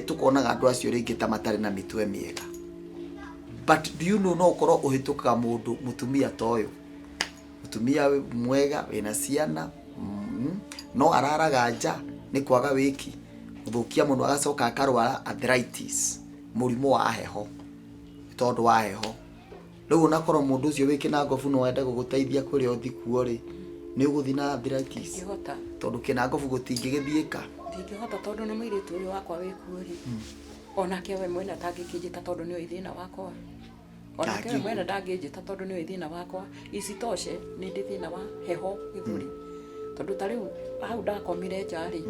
tukonaga andũ acio rĩngĩ ta matarĩ na mĩtwe mĩega, but do you know no ũkorwo ũhĩtũkaga mũndũ mũtumia ta ũyũ, mũtumia mwega wĩna ciana, no araraga nja nĩ kwaga wĩki gũthũkia mũno, agacoka akarwara arthritis, mũrimũ wa heho, nĩ tondũ wa heho. Rĩu onakorwo mũndũ ũcio wĩ kĩnangobu no ende gũgũteithia kũrĩa ũthi kuo rĩ, nĩ ũgũthiĩ na arthritis? Ndingĩhota. Tondũ kĩnangobu gũtingĩgĩthiĩka. Ndingĩhota, tondũ na mũirĩtu ũyũ wakwa wĩkuo rĩ, onake we mwene atangĩkĩnjĩta tondũ nĩoĩ thĩna wakwa. Onake we mwene ndangĩnjĩta tondũ nĩoĩ thĩna wakwa. Isitoshe nĩ ndĩ thĩna wa heho gĩthũri, tondũ ta rĩu hau ndakomire nja rĩ,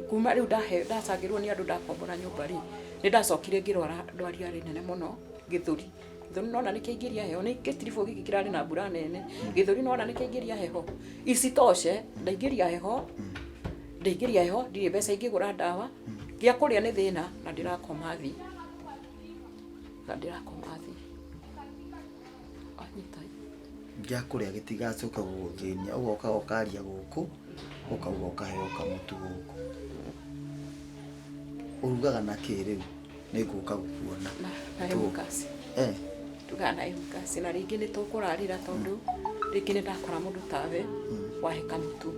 kuma rĩu ndahe ndacangĩrwo nĩ andũ ndakombora nyũmba rĩ, nĩ ndacokire ngĩrwara ndwari yarĩ nene mũno gĩthũri. Gĩthũri nona nĩ kĩaingĩria heho, nĩ gĩtiribũ gĩkĩ kĩrarĩ na mbura nene, gĩthũri nona nĩ kĩaingĩria heho. Isitoshe ndaingĩria heho, ndirĩ mbeca ingĩgũra ndawa, gĩa kũrĩa nĩ thĩna, na ndĩrakoma thĩ, na ndĩrakoma thĩ anyita. Gĩa kũrĩa gĩtigacoka gũgũthĩnia, ũgoka ũkaria gũkũ, ũkauga ũkaheo kamũtu gũkũ. Ũrugaga na kĩ rĩu? Nĩ ngũka gũkuona. Na emukasi. Tugaga na emukasi, na rĩngĩ nĩ tũkũrarĩra, tondũ rĩngĩ nĩ ndakora mũndũ tawe wahe kamũtu,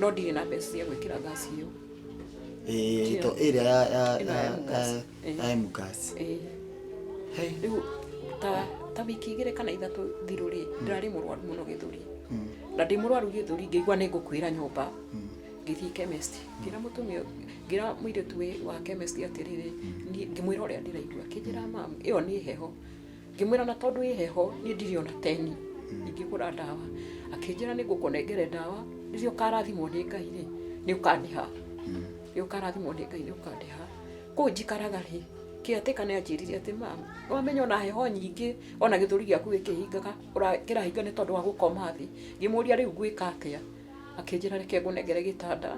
no ndirĩ na mbeca cia gwĩkĩra gasi ĩyo. Ĩĩ, to ĩrĩa ya Ĩno ya M-gas. Ya M-gas. Ĩĩ. Hey. Rĩu ta wiki 2 kana 3 thiru rĩ, ndĩrarĩ mũrwaru mũno gĩthũri, na ndĩ mũrwaru gĩthũri ngĩigua nĩ ngũkwĩra nyũmba, ngĩthiĩ chemist, ngĩra mũtumia, ngĩra mũirĩtu wa chemist atĩrĩrĩ, niĩ ngĩmwĩra ũrĩa ndĩraigua, akĩnjĩra, "Mam, ĩyo nĩ heho." Ngĩmwĩra, "Na tondũ ĩ heho, niĩ ndirĩ ona teni ingĩgũra ndawa." Akĩnjĩra, "Nĩ ngũkũnengere ndawa, rĩrĩa ũkarathimwo nĩ Ngai rĩ, nĩ ũkandĩha, rĩrĩa ũkarathimwo nĩ Ngai nĩ ũkandĩha." Kũu njikaraga rĩ, kĩatĩka nĩ anjĩrire atĩ, "Mam, wamenya ona heho nyingĩ, ona gĩthũri gĩaku gĩkĩhingaga, kĩrahinga nĩ tondũ wa gũkoma thĩ." Ngĩmũria, "Rĩu ngwĩka atĩa?" Akĩnjĩra, "Reke ngũnengere gĩtanda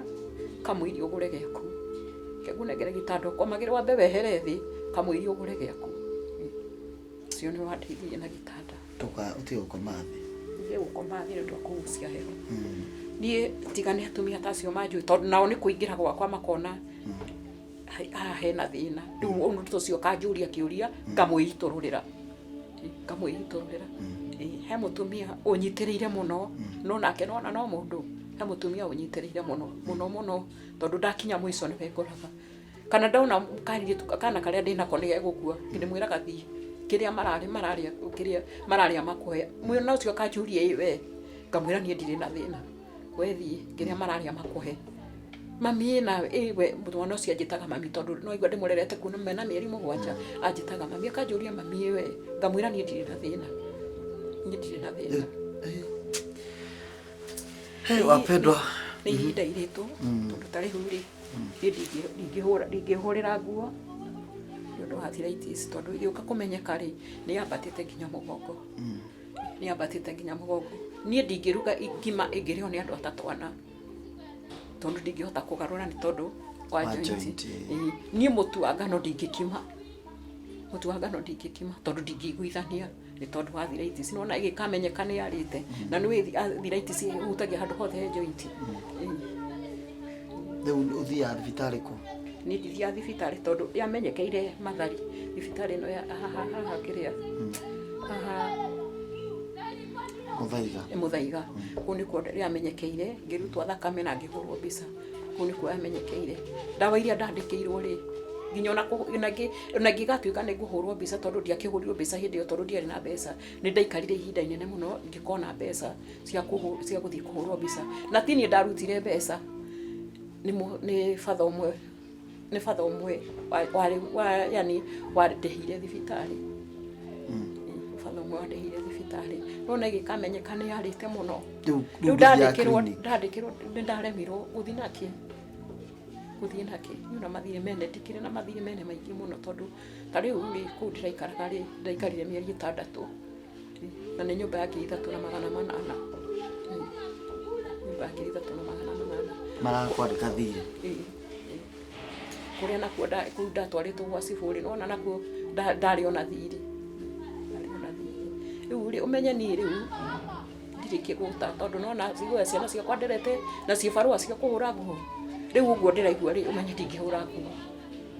kamũiria ũgũre gĩaku, reke ngũnengere gĩtanda ũkomagĩre, wambe wehere thĩ kamũiria ũgũre gĩaku." Ũcio nĩ wandeithirie na gĩtanda. Ndũka ũtige gũkoma thĩ. Ndige gũkoma thĩ nĩ ũndũ wa kũgucia heho. Niĩ tiga nĩ atumia ta acio manjũĩ, tondũ nao nĩ kũingĩra gwakwa makona haha hena thĩna, rĩu ũndũ ũcio kanjũria kĩũria, ngamwĩitũrũrĩra, ngamwĩitũrũrĩra. Ĩĩ, he mũtumia ũnyitĩrĩire mũno, no nake nona no mũndũ, he mũtumia ũnyitĩrĩire mũno mũno mũno, tondũ ndakinya mũico nĩwe ngoraga, kana ndona kairĩtu kana karĩa ndĩnako nĩ gegũkua, ndĩmwĩraga, "Thiĩ, kĩrĩa mararĩ mararĩa, kĩrĩa mararĩa makũhe." Mwana ũcio akanjũria, "Ĩ we?" Ngamwĩra, "Niĩ ndirĩ na thĩna, we thiĩ, kĩrĩa mararĩa makũhe." "Mami, ĩ nawe ĩ we?" Mwana ũcio anjĩtaga mami, tondũ no aigua ndĩmũrerete kuma mena mĩeri 7, anjĩtaga mami. Akanjũria, "Mami, ĩ we?" Ngamwĩra, "Niĩ ndirĩ na thĩna, niĩ ndirĩ na thĩna." Hey, wapendwa. Nĩ ihinda iritũ, tondũ ta rĩu rĩ, niĩ ndingĩhũrĩra nguo nĩ ũndũ wa arthritis, tondũ ĩgĩũka kũmenyeka rĩ, nĩ yambatĩte nginya mũgongo. Nĩ yambatĩte nginya mũgongo. Niĩ ndingĩruga ngima ĩngĩrĩo nĩ andũ atatũ ana, tondũ ndingĩhota kũgarũra nĩ tondũ wa Wa joint. joint, Ĩĩ. Niĩ mũtu wa ngano ndingĩkima, mũtu wa ngano ndingĩkima tondũ ndingĩiguithania nĩ tondũ wa arthritis. Nĩwona ĩgĩkamenyeka nĩ yarĩte, na nĩ arthritis ĩhutagia handũ hothe he joint. Ĩĩ. Rĩu ũthiaga thibitarĩ kũ? Niĩ ndithiaga thibitarĩ tondũ yamenyekeire Mathari, thibitarĩ ĩno ya haha haha kĩrĩa haha. Mũthaiga. Mũthaiga, kũu nĩkuo yamenyekeire, ngĩrutwo thakame na ngĩhũrwo mbica, kũu nĩkuo yamenyekeire. Ndawa iria ndandĩkĩirwo rĩ, nginya ona ona ingĩgatuĩka nĩ ngũhũrwo mbica, tondũ ndiakĩhũrirwo mbica hĩndĩ ĩyo tondũ ndiarĩ na mbeca, nĩ ndaikarire ihinda inene mũno ngĩkona mbeca cia cia gũthiĩ kũhũrwo mbica. Na ti niĩ ndarutire mbeca, nĩ batha ũmwe, nĩ batha ũmwe warĩ wa yani wandĩhĩire thibitarĩ, batha ũmwe wandĩhĩire thibitarĩ. Nona ĩgĩkamenyeka nĩ yarĩte mũno. Rĩu Rĩu ndũthiaga ndandĩkĩrwo clinic? Ndandĩkĩrwo, nĩ ndaremirwo gũthiĩ nakĩ, gũthiĩ nakĩ niĩ na mathirĩ mene, ndikĩrĩ na mathirĩ mene maingĩ mũno, tondũ ta rĩu rĩ, kũu ndĩraikaraga rĩ, ndaikarire mĩeri 6, na nĩ nyũmba ya 3800. Nyũmba ya 3800. Marakwandĩka thirĩ? Ĩĩ. Kũrĩa nakuo kũu ndatwarĩtwo gwa cibũ rĩ, nĩwona nakuo ndarĩ ona thirĩ, ndarĩ ona thirĩ. Rĩu rĩ, ũmenye niĩ rĩu ndirĩ kĩgũta, tondũ nĩwona ciguo ciana ciakwa nderete na cibarũa cia kũhũra nguo. Rĩu ũguo ndĩraigua rĩ, ũmenye ndingĩhũra nguo,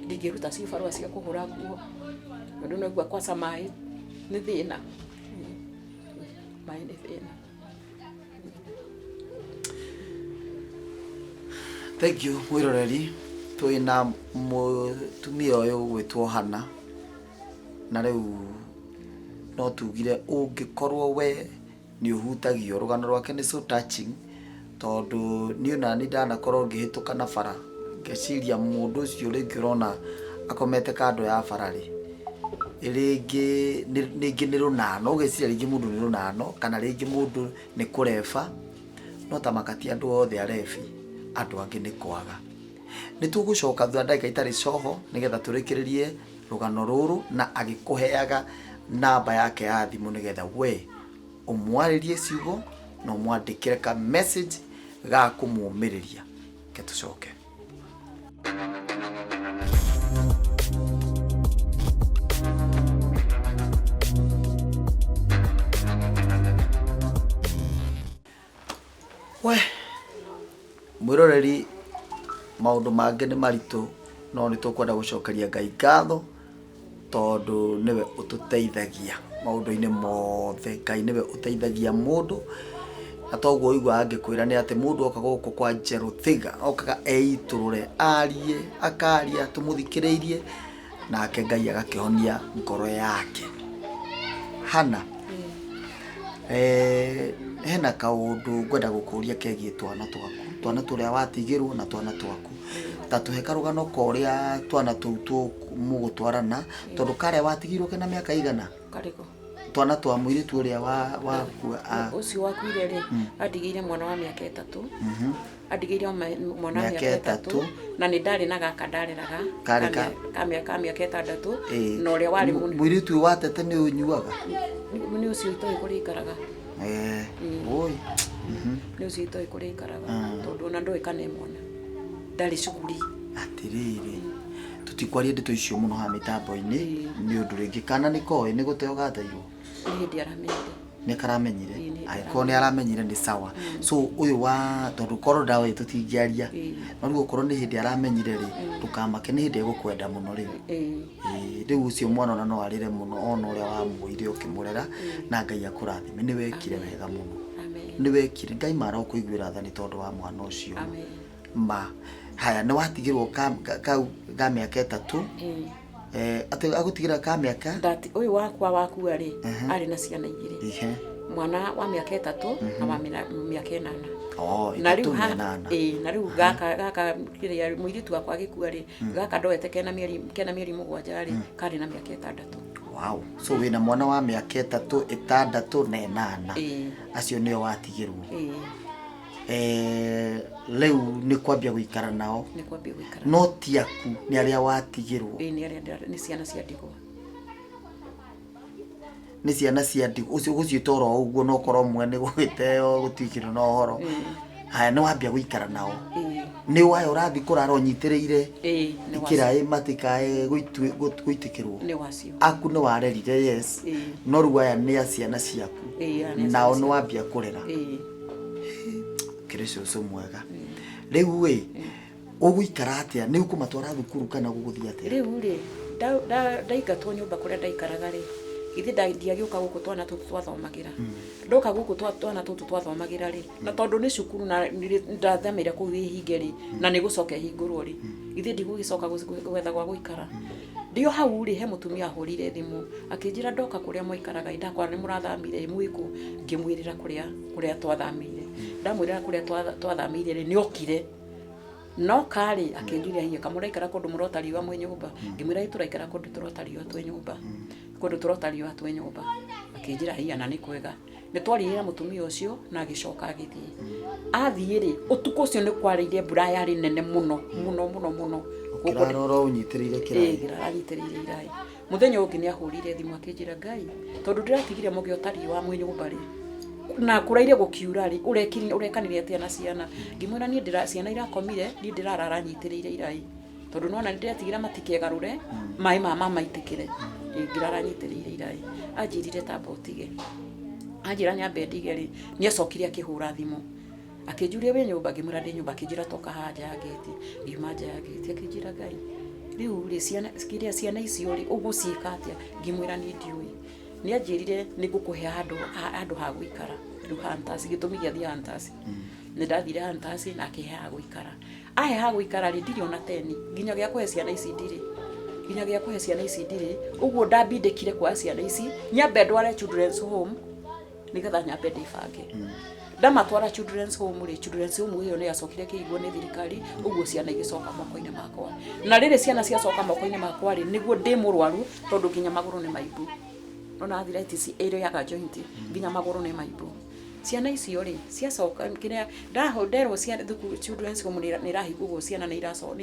ndingĩruta cibarũa cia kũhũra nguo, tondũ naigua kwaca maĩ nĩ thĩna, maĩ nĩ thĩna. Thank you mwĩroreri. Twĩna mũtumia ũyũ ũgwĩtwo Hana, na rĩu no tugire ũngĩkorwo we nĩ ũhutagio, rũgano rwake nĩ so touching, tondũ niĩ ona nĩ ndanakorwo ngĩhĩtũka na bara ngeciria mũndũ ũcio rĩngĩ ũrona akomete kando ya bara rĩ, rĩngĩ rĩngĩ nĩ rũnano, ũgeciria rĩngĩ mũndũ nĩ rũnano kana rĩngĩ mũndũ nĩ kũreba, no ta makati andũ othe arebi, andũ angĩ nĩ kwaga. Nĩ tũgũcoka thutha ndagĩka itarĩ coho nĩgetha tũrĩkĩrĩrie rũgano rũrũ, na agĩkũheaga namba yake ya thimũ nĩgetha we ũmwarĩrie ciugo na ũmwandĩkĩre ka message ga kũmũmĩrĩria. Ke tũcoke. We mwĩroreri, maũndũ mangĩ nĩ maritũ, no nĩ tũkwenda gũcokeria Ngai ngatho tondũ nĩwe ũtũteithagia maũndũ-inĩ mothe. Ngai nĩwe ũteithagia mũndũ, na toguo ũiguaga ngĩkwĩra nĩ atĩ mũndũ oka gũkũ kwa Njerũ Thiga okaga eitũrũre, arie, akaria tũmũthikĩrĩirie, nake Ngai agakĩhonia ngoro yake. Hana, hena kaũndũ ngwenda gũkũria kegiĩ twana twaku, twana tũrĩa watigĩrwo na twana twaku. Ta tũhe karũgano ka ũrĩa twana tũu mũgũtwarana, tondũ karĩa watigirwo kena mĩaka igana? Karĩkũ? Twana twa mũirĩtu ũrĩa wakua. Ũcio wakuire rĩ, andigĩire mwana wa mĩaka 3. Andigĩire mwana wa Mĩaka mĩaka 3. 3, na nĩ ndarĩ na gaka ndareraga Karĩ ka? ka mĩaka 6, na ũrĩa warĩ mũnene. Mũirĩtu ũyũ watete nĩ ũnyuaga? Nĩ ũcio itoĩ kũrĩa aikaraga. Oi. Nĩ ũcio itoĩ kũrĩa aikaraga, tondũ ona ndoĩ kana e mwana. Ndarĩ cuguri. Atĩrĩrĩ, tũtikwaria ndeto icio mũno haha mĩtambo-inĩ, nĩ ũndũ rĩngĩ kana nĩ koĩ nĩ gũteo gateirwo. Nĩ hĩndĩ aramenyire. Nĩ karamenyire. Ĩĩ, nĩ Angĩkorwo nĩ aramenyire nĩ sawa. So ũyũ wa tondũ korwo ndawa tũtingĩaria. No rĩu okorwo nĩ hĩndĩ aramenyire rĩ, ndũkamake, nĩ hĩndĩ egũkwenda mũno rĩu. Ĩĩ, rĩu ũcio mwana ona no arĩre mũno ona ũrĩa wamuoire ũkĩmũrera, na Ngai akũrathime. Nĩ wekire wega mũno. Amen. Nĩ wekire. Ngai mara ũkũiguĩra tha nĩ tondũ wa mwana ũcio. Amen. Ma. Haya, nĩ watigĩrwo kau ga mĩaka 3. Atĩ agũtigĩra ka mĩaka? Ndati, ũyũ wakwa wakua rĩ, arĩ na ciana 2. Mwana wa mĩaka 3 na wa mĩaka 8. Oh, Na rĩu 3 na 8. Ĩĩ, na rĩu gaka kĩrĩa mũirĩtu wakwa agĩkua rĩ, gaka ndoete kena mĩeri 7 rĩ, karĩ na mĩaka 6. Wow. So wĩna mwana wa mĩaka 3, 6 na 8. Ĩĩ. Acio nĩo watigĩrwo. Ĩĩ. Rĩu nĩ kwambia gũikara nao. Nĩ kwambia gũikara. No ti aku, nĩ arĩa watigĩrwo. Ĩĩ, nĩ arĩa nĩ ciana cia ndigwa. Nĩ ciana cia ndigwa. Ũcio ũgũciĩta oro ũguo, no korwo mwene gũgĩteo gũtikĩrĩ na ũhoro. Haya, nĩ wambia gũikara nao. Ĩĩ. Nĩ waya ũrathiĩ kũrara ũnyitĩrĩire Ĩĩ, nĩ wacio. Kĩraĩ matikae gũitĩkĩrwo. Nĩ wacio. Aku nĩ warerire, yes. Ĩĩ. No rĩu aya nĩ a ciana ciaku. Ĩĩ, aya nĩ a nao ciana. Nĩ wambia kũrera. Ĩĩ. Kĩrĩ cũcũ mwega. Rĩu ĩ ũgũikara atĩa? Nĩ ũkũmatwara thukuru kana gũgũthiĩ atĩa? Rĩu rĩ, ndaingatwo nyũmba kũrĩa ndaikaraga rĩ, githĩ ndiagĩũka gũkũ twana tũtũ twathomagĩra? Ndoka gũkũ twana tũtũ twathomagĩra rĩ, na tondũ nĩ cukuru na ndathamĩire kũu ĩhinge rĩ, na nĩ gũcoka ĩhingũrwo rĩ, githĩ ndigũgĩcoka gwetha gwa gũikara? Ndĩ o hau rĩ, he mũtumia ahũrĩire thimũ akĩnjĩra ndoka kũrĩa mwaikaraga ĩ, ndakora nĩ mũrathamire ĩ, mwĩkũ? Ngĩmwĩrĩra kũrĩa twathamĩire. Ndamwĩrĩra kũrĩa twathamĩire rĩ, nĩ okire. No karĩ akĩnjũria, "Hihi kamũraikara kũndũ mũrota riũa mwĩ nyũmba?" Ngĩmwĩra, "Ĩ, tũraikara kũndũ tũrota riũa twĩ nyũmba, kũndũ tũrota riũa twĩ nyũmba." Akĩnjĩra, "Hiya, na nĩ kwega." Nĩ twaririe na mũtumia ũcio na agĩcoka agĩthiĩ. Athiĩ rĩ, ũtukũ ũcio nĩ kwarĩire mbura yarĩ nene mũno mũno mũno mũno. Ũkĩrara oro ũnyitĩrĩire kĩraĩ? Ĩĩ, ngĩrara nyitĩrĩire iraĩ. Mũthenya ũngĩ nĩ ahũrire thimũ akĩnjĩra, "Ngai, tondũ ndĩratigire mũgĩota riũa mwĩ nyũmba rĩ, na kũraire gũkiura rĩ, ũrekanire atĩa na ciana?" Ngĩmwĩra, "Niĩ ndĩra ciana irakomire, niĩ ndĩrarara nyitĩrĩire iraĩ, tondũ nĩwona nĩndĩretigĩra matikegarũre maĩ ma mamaitĩkĩre. Ngĩrara nyitĩrĩire iraĩ." Anjĩrire tamba ũtige. Anjĩra nyambe ndige rĩ, nĩ acokire akĩhũra thimũ akĩnjũria, "Wĩ nyũmba?" Ngĩmwĩra, "Ndĩ nyũmba." Akĩnjĩra, "Toka haha nja ya ngĩti." Ngiuma nja ya ngĩti, akĩnjĩra, "Ngai, rĩu rĩ, ciana kĩrĩa ciana icio rĩ, ũgũciĩka atĩa?" Ngĩmwĩra, "Niĩ ndiũĩ." Nĩ anjĩrire, "Nĩ ngũkũhe handũ ha gũikara." Rĩu Hunters, gĩtũmi gĩa thiĩ Hunters, nĩ ndathire Hunters na akĩhe ha gũikara. Ahe ha gũikara rĩ, ndirĩ ona 10 nginya gĩa kũhe ciana ici, ndirĩ nginya gĩa kũhe ciana ici, ndirĩ. Ũguo ndambindĩkire kuoya ciana ici nyambe ndware children's home nĩgetha nyambe ndĩbange. Ndamatwara children's home rĩ, children's home ĩyo nĩ yacokire ĩkĩhingwo nĩ thirikari. Ũguo ciana igĩcoka moko-inĩ makwa. Na rĩrĩ ciana ciacoka moko-inĩ makwa rĩ, nĩguo ndĩ mũrwaru, tondũ nginya magũrũ nĩ maimbu. Nona arthritis ĩrĩaga joint, nginya magũrũ nĩ maimbu. Ciana icio rĩ, ciacoka kĩrĩa nderwo thukuru children's home nĩ ĩrahingũrwo, ciana nĩ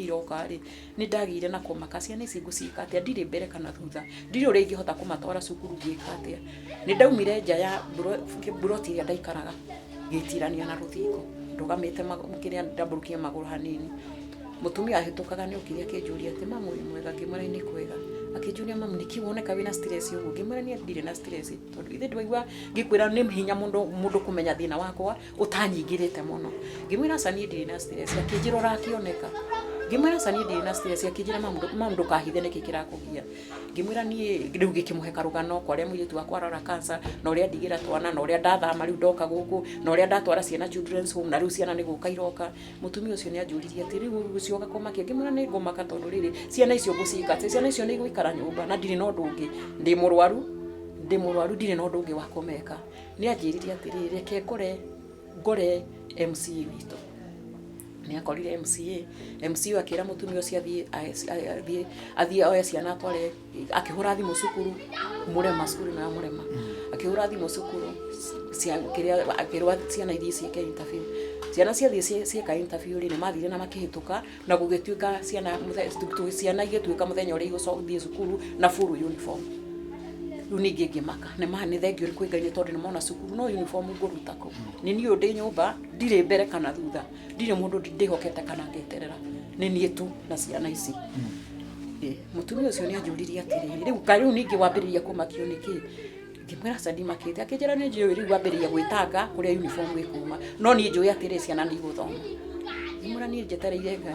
iroka rĩ, nĩ ndagĩire na kũmaka, ciana ici ngũciĩka atĩa? Ndirĩ mbere kana thutha, ndirĩ ũrĩa ingĩhota kũmatwara cukuru, ngĩka atĩa? Nĩ ndaumire nja ya mburoti ĩrĩa ndaikaraga, ngĩtirania na rũthingo ndũgamĩte kĩrĩa, ndambũrũkia magũrũ hanini. Mũtumia ahĩtũkaga nĩ okire akĩnjũria atĩ, "Mamu, wĩ mwega?" Ngĩmwĩra, "Nĩ kwega." Akĩnjũria, "Mamu, nĩkĩ woneka wĩna stress ũguo?" Ngĩmwĩra, "Niĩ ndirĩ na stress, tondũ ithe ndwaigua ngĩkwĩra nĩ hinya mũndũ kũmenya thĩna wakwa ũtanyingĩrĩte mũno." Ngĩmwĩra, "Aca, niĩ ndirĩ na stress." Akĩnjĩra, "Ũrakĩoneka." Ngĩmwĩra, "Aca, niĩ ndirĩ na stress." Akĩnjĩra, "Mamu, ndũkahithe, nĩkĩ kĩrakũgia?" Ngĩmwĩra niĩ rĩu, gĩkĩmũhe karũgano kwa ũrĩa mũirĩtu wakwa arora cancer, na ũrĩa ndigĩra twana, na ũrĩa ndathama rĩu ndoka gũkũ, na ũrĩa ndatwara ciana children's home, na rĩu ciana nĩ gũka iroka. Mũtumia ũcio nĩ anjũririe atĩ, "Rĩu ũgũcoka kũmakia?" Ngĩmwĩra, "Nĩ ngũmaka, tondũ rĩrĩ, ciana icio ngũciĩka atĩ? Ciana icio nĩ igũikara nyũmba na ndirĩ na ũndũ ũngĩ, ndĩ mũrwaru, ndĩ mũrwaru, ndirĩ na ũndũ ũngĩ wa kũmeka." Nĩ anjĩrire atĩrĩrĩ, "Reke ngore MCA witũ." Nĩ akorire MCA. MCA akĩra mũtumia ũcio athiĩ oe ciana atware. Akĩhũra thimũ cukuru Mũrema, cukuru ĩno ya Mũrema. Akĩhũra thimũ cukuru cia kĩrĩa, akĩrwo ciana ithiĩ ciĩke interview. Ciana ciathiĩ cieka interview rĩ, nĩ mathire na makĩhĩtũka, na gũgĩtuĩka ciana igĩtuĩka mũthenya ũrĩa igũthiĩ cukuru na full uniform. Rĩu ningĩ ngĩmaka, nĩ ma nĩ thengiũ kwĩ Ngai, nĩ tondũ nĩ mona cukuru, no uniform ngũruta kũ? Nĩ niĩ ũyũ ndĩ nyũmba, ndirĩ mbere kana thutha, ndirĩ mũndũ ndĩhokete kana ngeterera, nĩ niĩ tu na ciana ici. Mũtumia ũcio nĩ anjũririe atĩrĩrĩ, "Rĩu rĩu ningĩ wambĩrĩria kũmakio nĩkĩ?" Ngĩmwĩra, "Aca, ndimakĩte." Akĩnjĩra, "Nĩ njũĩ rĩu wambĩrĩria gwĩtanga kũrĩa uniform ĩkuma, no niĩ njũĩ atĩrĩ, ciana nĩ igũthoma." Ngĩmwĩra, "Niĩ njetereire Ngai."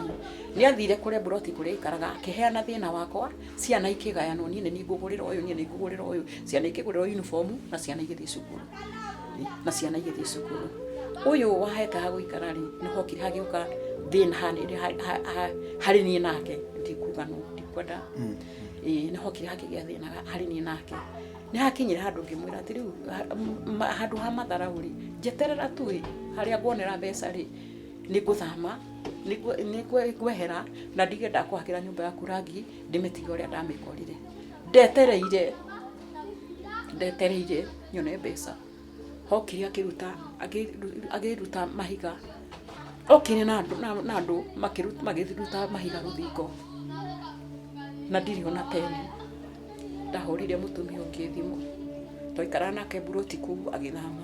Nĩ athire kũrĩa mburoti kũrĩa aikaraga, akĩheana thĩna wakwa. Ciana ikĩgayanwo, niĩ nĩ niĩ ngũgũrĩra ũyũ, niĩ nĩ ngũgũrĩra ũyũ. Ciana ikĩgũrĩrwo uniform na ciana igĩthiĩ cukuru, na ciana igĩthiĩ cukuru. Ũyũ wahete ha gũikara rĩ, nĩ hokire hagĩũka thĩna harĩ niĩ nake, ndikuga no ndikwenda. Ĩĩ, nĩ hokire hakĩgĩa thĩna harĩ niĩ nake. Nĩ hakinyire handũ ngĩmwĩra atĩ rĩu handũ ha matharaũ rĩ, njeterera tu ĩ, harĩa nguonera mbeca rĩ, nĩ ngũthama, nĩ ngwehera na ndige ndakũhakĩra nyũmba yaku rangi, ndĩmĩtige ũrĩa ndamĩkorire. Ndetereire nyone mbeca. Hokire akĩruta akĩruta mahiga, okire na andũ na andũ makĩruta mahiga rũthingo, na ndirĩ ona peni. Ndahũrĩire mũtumia ũngĩ thimũ, twaikaraga nake mburoti kũu agĩthama,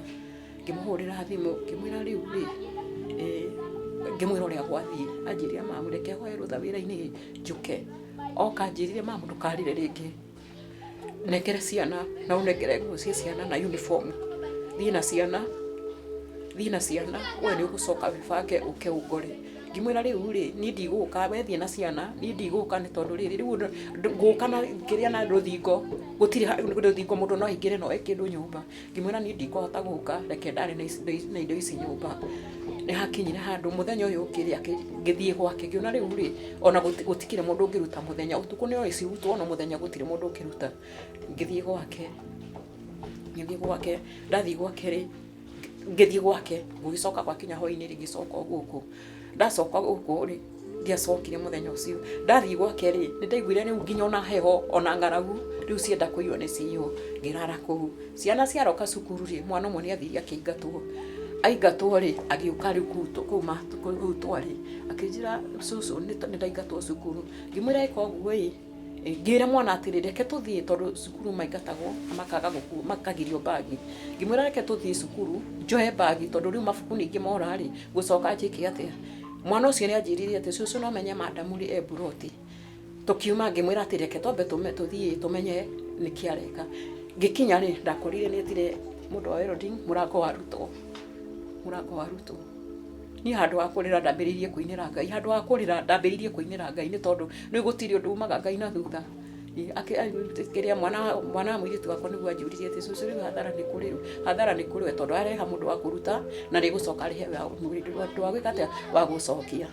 ngĩmũhũrĩra thimũ ngĩmwĩra rĩu rĩ, ngĩmwĩra ũrĩa gwathiĩ, anjĩrire mamu reke hoe rũtha wĩra-inĩ njũke. Oka anjĩrire mamu ndũkarĩre rĩngĩ. Nengere ciana na ũnengere nguo cia ciana na uniform, thiĩ na ciana, thiĩ na ciana we nĩ ũgũcoka wĩbange ũke ũngore. Ngĩmwĩra rĩu rĩ, niĩ ndigũka, we thiĩ na ciana, niĩ ndigũka nĩ tondũ rĩrĩ, rĩu ngũka na kĩrĩa na rũthingo, gũtirĩ rũthingo mũndũ no aingĩre na oe kĩndũ nyũmba. Ngĩmwĩra niĩ ndikũhota gũka, reke ndare na indo ici nyũmba. Nĩ hakinyire handũ mũthenya ũyũ ũngĩ rĩ, ngĩthiĩ gwake ngĩona rĩu rĩ, ona gũtikĩrĩ mũndũ ũngĩruta mũthenya, ũtukũ no cirutwo no mũthenya gũtirĩ mũndũ ũngĩruta. Ngĩthiĩ gwake, ngĩthiĩ gwake, ndathiĩ gwake rĩ, ngĩthiĩ gwake, gũgĩcoka gwakinya hwainĩ rĩ, ngĩcoka o gũkũ. Ndacoka gũkũ rĩ, ndiacokire mũthenya ũcio. Ndathiĩ gwake rĩ, nĩ ndaiguire rĩu nginya ona heho ona ng'aragu rĩu cienda kũiywo nĩ ciiywo, ngĩrara kũu. Ciana ciaroka cukuru rĩ, mwana ũmwe nĩ athire akĩingatwo. Aingatwo rĩ, agĩũka rĩu kũu twarĩ, akĩnjĩra cũcũ nĩ ndaingatwo cukuru. Ngĩmwĩra ĩka ũguo ĩ, ngĩra mwana atĩrĩ reke tũthiĩ tondũ cukuru maingatagwo na makaga gũkuo makagirio mbagi. Ngĩmwĩra reke tũthiĩ cukuru njoe mbagi tondũ rĩu mabuku ningĩ mora rĩ, ngũcoka njĩke atĩa? Mwana ũcio nĩ anjĩrire atĩ cũcũ no ũmenye madamu rĩ e mburoti. Tũkiuma ngĩmwĩra atĩ reke twambe tũthiĩ tũmenye nĩkĩ areka. Ngĩkinya rĩ, ndakorire nĩ etire mũndũ wa welding mũrango warutwo, mũrango warutwo. Niĩ handũ ha kũrĩra ndambĩrĩirie kũinĩra Ngai, handũ ha kũrĩra ndambĩrĩirie kũinĩra Ngai nĩ tondũ nĩ gũtirĩ ũndũ umaga Ngai na thutha. Kĩrĩa mwana mwana wa mũirĩtu wakwa nĩguo anjũririe atĩ cũcũ rĩu hathara nĩ kũrĩ hathara nĩ kũrĩ we tondũ areha mũndũ wa kũruta na nĩ gũcoka arĩhe mũndũ wa gwĩka atĩa wa gũcokia.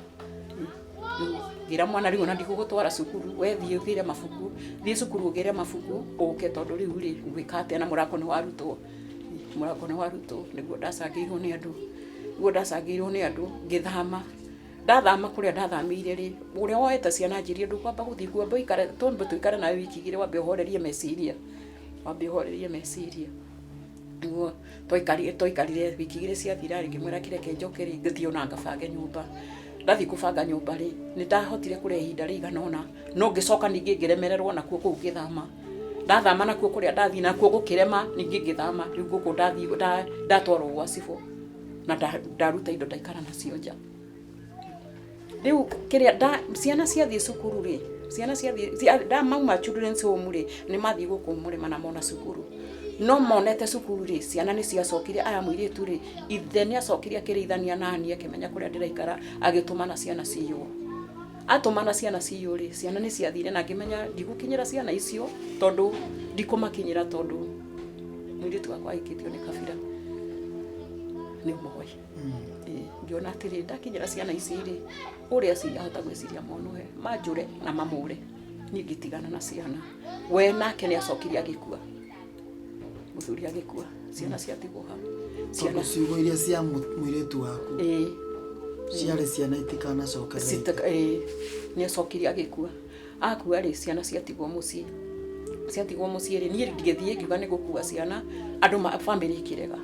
Ngĩra mwana rĩu ona ndigũgũtwara cukuru we thiĩ ũgĩre mabuku, thiĩ cukuru ũgĩre mabuku ũke tondũ rĩu rĩ ngwĩka atĩa na mũrango nĩ warutwo. Mũrango nĩ warutwo nĩguo ndacangĩirwo nĩ andũ, nĩguo ndacangĩirwo nĩ andũ ngĩthama. Ndathama kũrĩa ndathamĩire rĩ, ũrĩa woete ciana anjĩrire ndũkwamba gũthiĩ kuo amba ũikare twambe tũikare nawe wiki igĩrĩ wambe ũhorerie meciria, wambe ũhorerie meciria. Nĩguo twaikarire twaikarire wiki igĩrĩ ciathira rĩ, ngĩmwĩra kĩreke njoke rĩ, ngĩthiĩ ona ngabange nyũmba. Ndathiĩ kũbanga nyũmba rĩ, nĩ ndahotire kũrĩa ihinda rĩigana ũna, no ngĩcoka ningĩ ngĩremererwo nakuo kũu ngĩthama. Ndathama nakuo kũrĩa ndathiĩ nakuo gũkĩrema, ningĩ ngĩthama, rĩu gũkũ ndathiĩ ndatwarwo gwa cibũ na ndaruta indo ndaikara nacio nja. Rĩu kĩrĩa nda ciana ciathiĩ cukuru rĩ, ciana ciathiĩ mauma children's home rĩ, nĩ mathiĩ gũkũ mũrĩma na mona cukuru. No monete cukuru rĩ, ciana nĩ ciacokire aya mũirĩtu rĩ, ithe nĩ acokire akĩrĩithania naniĩ akĩmenya kũrĩa ndĩraikara agĩtũmana ciana ciywo. Atũmana ciana ciywo rĩ, ciana nĩ ciathire na ngĩmenya ndigũkinyĩra ciana icio tondũ ndikũmakinyĩra tondũ mũirĩtu wakwa ahikĩtio nĩ kabira nĩ Moi. Ĩĩ, ngĩona atĩrĩ ndakinyĩra ciana ici rĩ, ũrĩa cingĩhota gwĩciria monũhe manjũre na mamũre, niĩ ngĩtigana na ciana. We nake nĩ acokire agĩkua, mũthuri agĩkua, ciana ciatigwo hau. Tondũ ciugo iria cia mũirĩtu waku Ĩĩ. ciarĩ ciana itikanacokerere. Ĩĩ, nĩ acokire agĩkua. Akua rĩ, ciana ciatigwo mũciĩ. Ciatigwo mũciĩ rĩ, niĩ ngĩthiĩ ngiuga nĩ ngũkua ciana, andũ ma bamĩrĩ ĩkĩrega.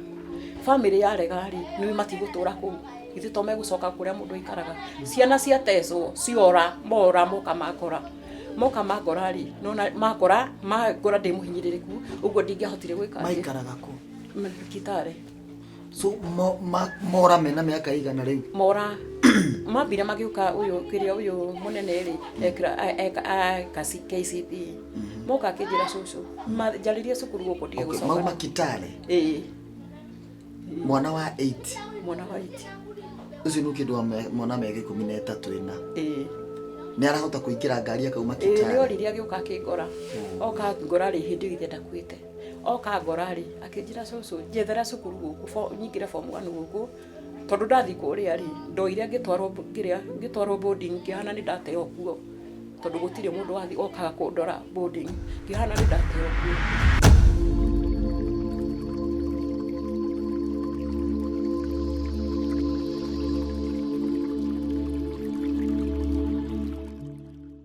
Bamĩrĩ yarega rĩ, nĩ matigũtũra kũu, githĩ to megũcoka kũrĩa mũndũ aikaraga. Ciana ciatecwo, ciora, mora moka mangora. Moka mangora rĩ, nĩ wona makora, mangora ndĩ mũhinyĩrĩrĩku, ũguo ndingĩahotire gwĩka atĩ. Maikaraga kũ? Kitale. So mo, ma, mora mena mĩaka igana rĩu? Mora mambire magĩũka ũyũ kĩrĩa ũyũ mũnene rĩ ekĩra eka KCPE moka akĩnjĩra cũcũ njarĩrie cukuru gũkũ ndige Okay, gũcoka mauma Kitale ĩĩ mwana wa 8 mwana wa 8 ũcio nĩ kĩndũ wa mwana mĩaka 13 ĩna ĩĩ nĩ arahota kũingĩra ngari akauma ĩĩ Kitale nĩ orire agĩũka akĩngora oka ngora rĩ hĩndĩ ĩyo ithe ndakuĩte Oka ngora rĩ, akĩnjĩra cũcũ njethera cukuru gũkũ nyingĩre form one gũkũ, tondũ ndathiĩ kũrĩa rĩ, ndoire ngĩtwarwo kĩrĩa ngĩtwarwo boarding ngĩhana nĩ ndateo kuo, tondũ gũtirĩ mũndũ wathiĩ okaga kũndora boarding, ngĩhana nĩ ndateo kuo.